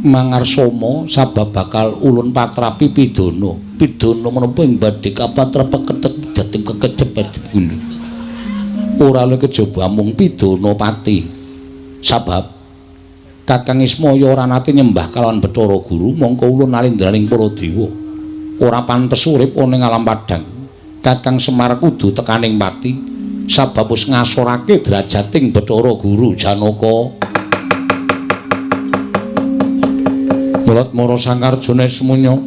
mangarsama sabab bakal ulun patrapi pidana. Pidana menapa ing badhe kapatrapaken dhateng kekecep pukulun. Ora luwih kejaba mung pidana pati. Sabab Kakang Ismaya ora nate nyembah kalawan Bathara Guru, mongko ulun nalindraning para dewa. Ora pantes urip ana ing alam padhang. Kakang Semar kudu tekaning pati sabab wis ngasorake drajating Bathara Guru Janaka. Mulat mara Sang Arjuna Esmunya.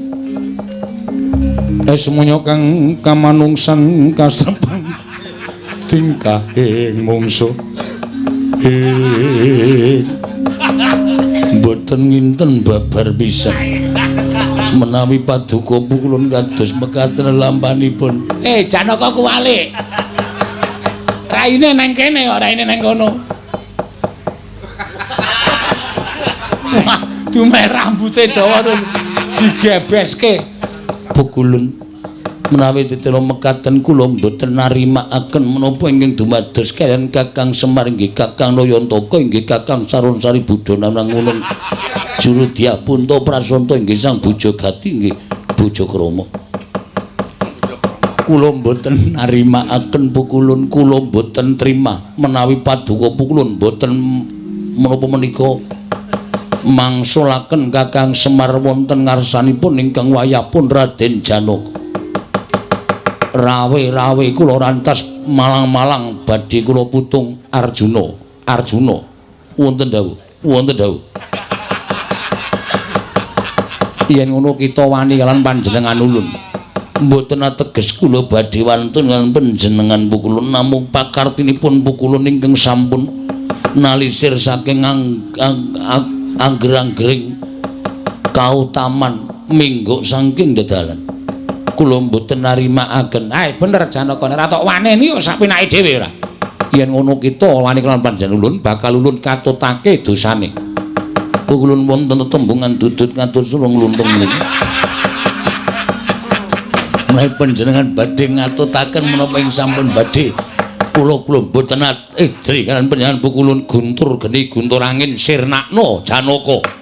Esmunya kang kamanungsan kasrepan tingkahing mungsuh. Mboten nginten babar pisan. Menawi paduka pukulun kados mekaten lampanipun. Janaka kuwalik. Raine nang kene kok raine nang kono. Wah, dumeh rambute dawa to digebeske. Pukulun menawi ditelo mekaten kula mboten narimakaken menapa ingkang dumados kaliyan Kakang Semar inggih Kakang Nayantaka inggih Kakang Sarunsari Budana Nangunung Juru Dyah Punta Prasanta inggih Sang Bujagati inggih Bojakrama. Kula mboten narimakaken pukulun, kula mboten trima menawi paduka pukulun mboten menapa menika mangsulaken Kakang Semar wonten ngarsanipun ingkang wayahpun Raden Janaka. Rawe-rawe kula rantas malang-malang badhe kula putung Arjuna. Arjuna wonten dawuh, wonten dawuh. Yen ngono kita wani kalian panjenengan ulun. Mboten ateges kula badhe wantun kalian panjenengan pukulun, namung pakartinipun pukulun ingkang sampun nalisir saking angger-anggering kautaman mingguk saking dedalan. Kula mboten narimakaken. Ae bener Janaka, nek ora tok waneni kok sak penake dhewe ora. Yen ngono kita wani kelawan panjenengan ulun bakal ulun katutake dosane. Pukulun wonten tembungan dudut ngatur sulung luntung niki. Menawi panjenengan badhe ngatutaken menapa ing sampun badhe kula kula mboten edri kalian panjenengan pukulun guntur geni guntur angin sirnakno Janaka.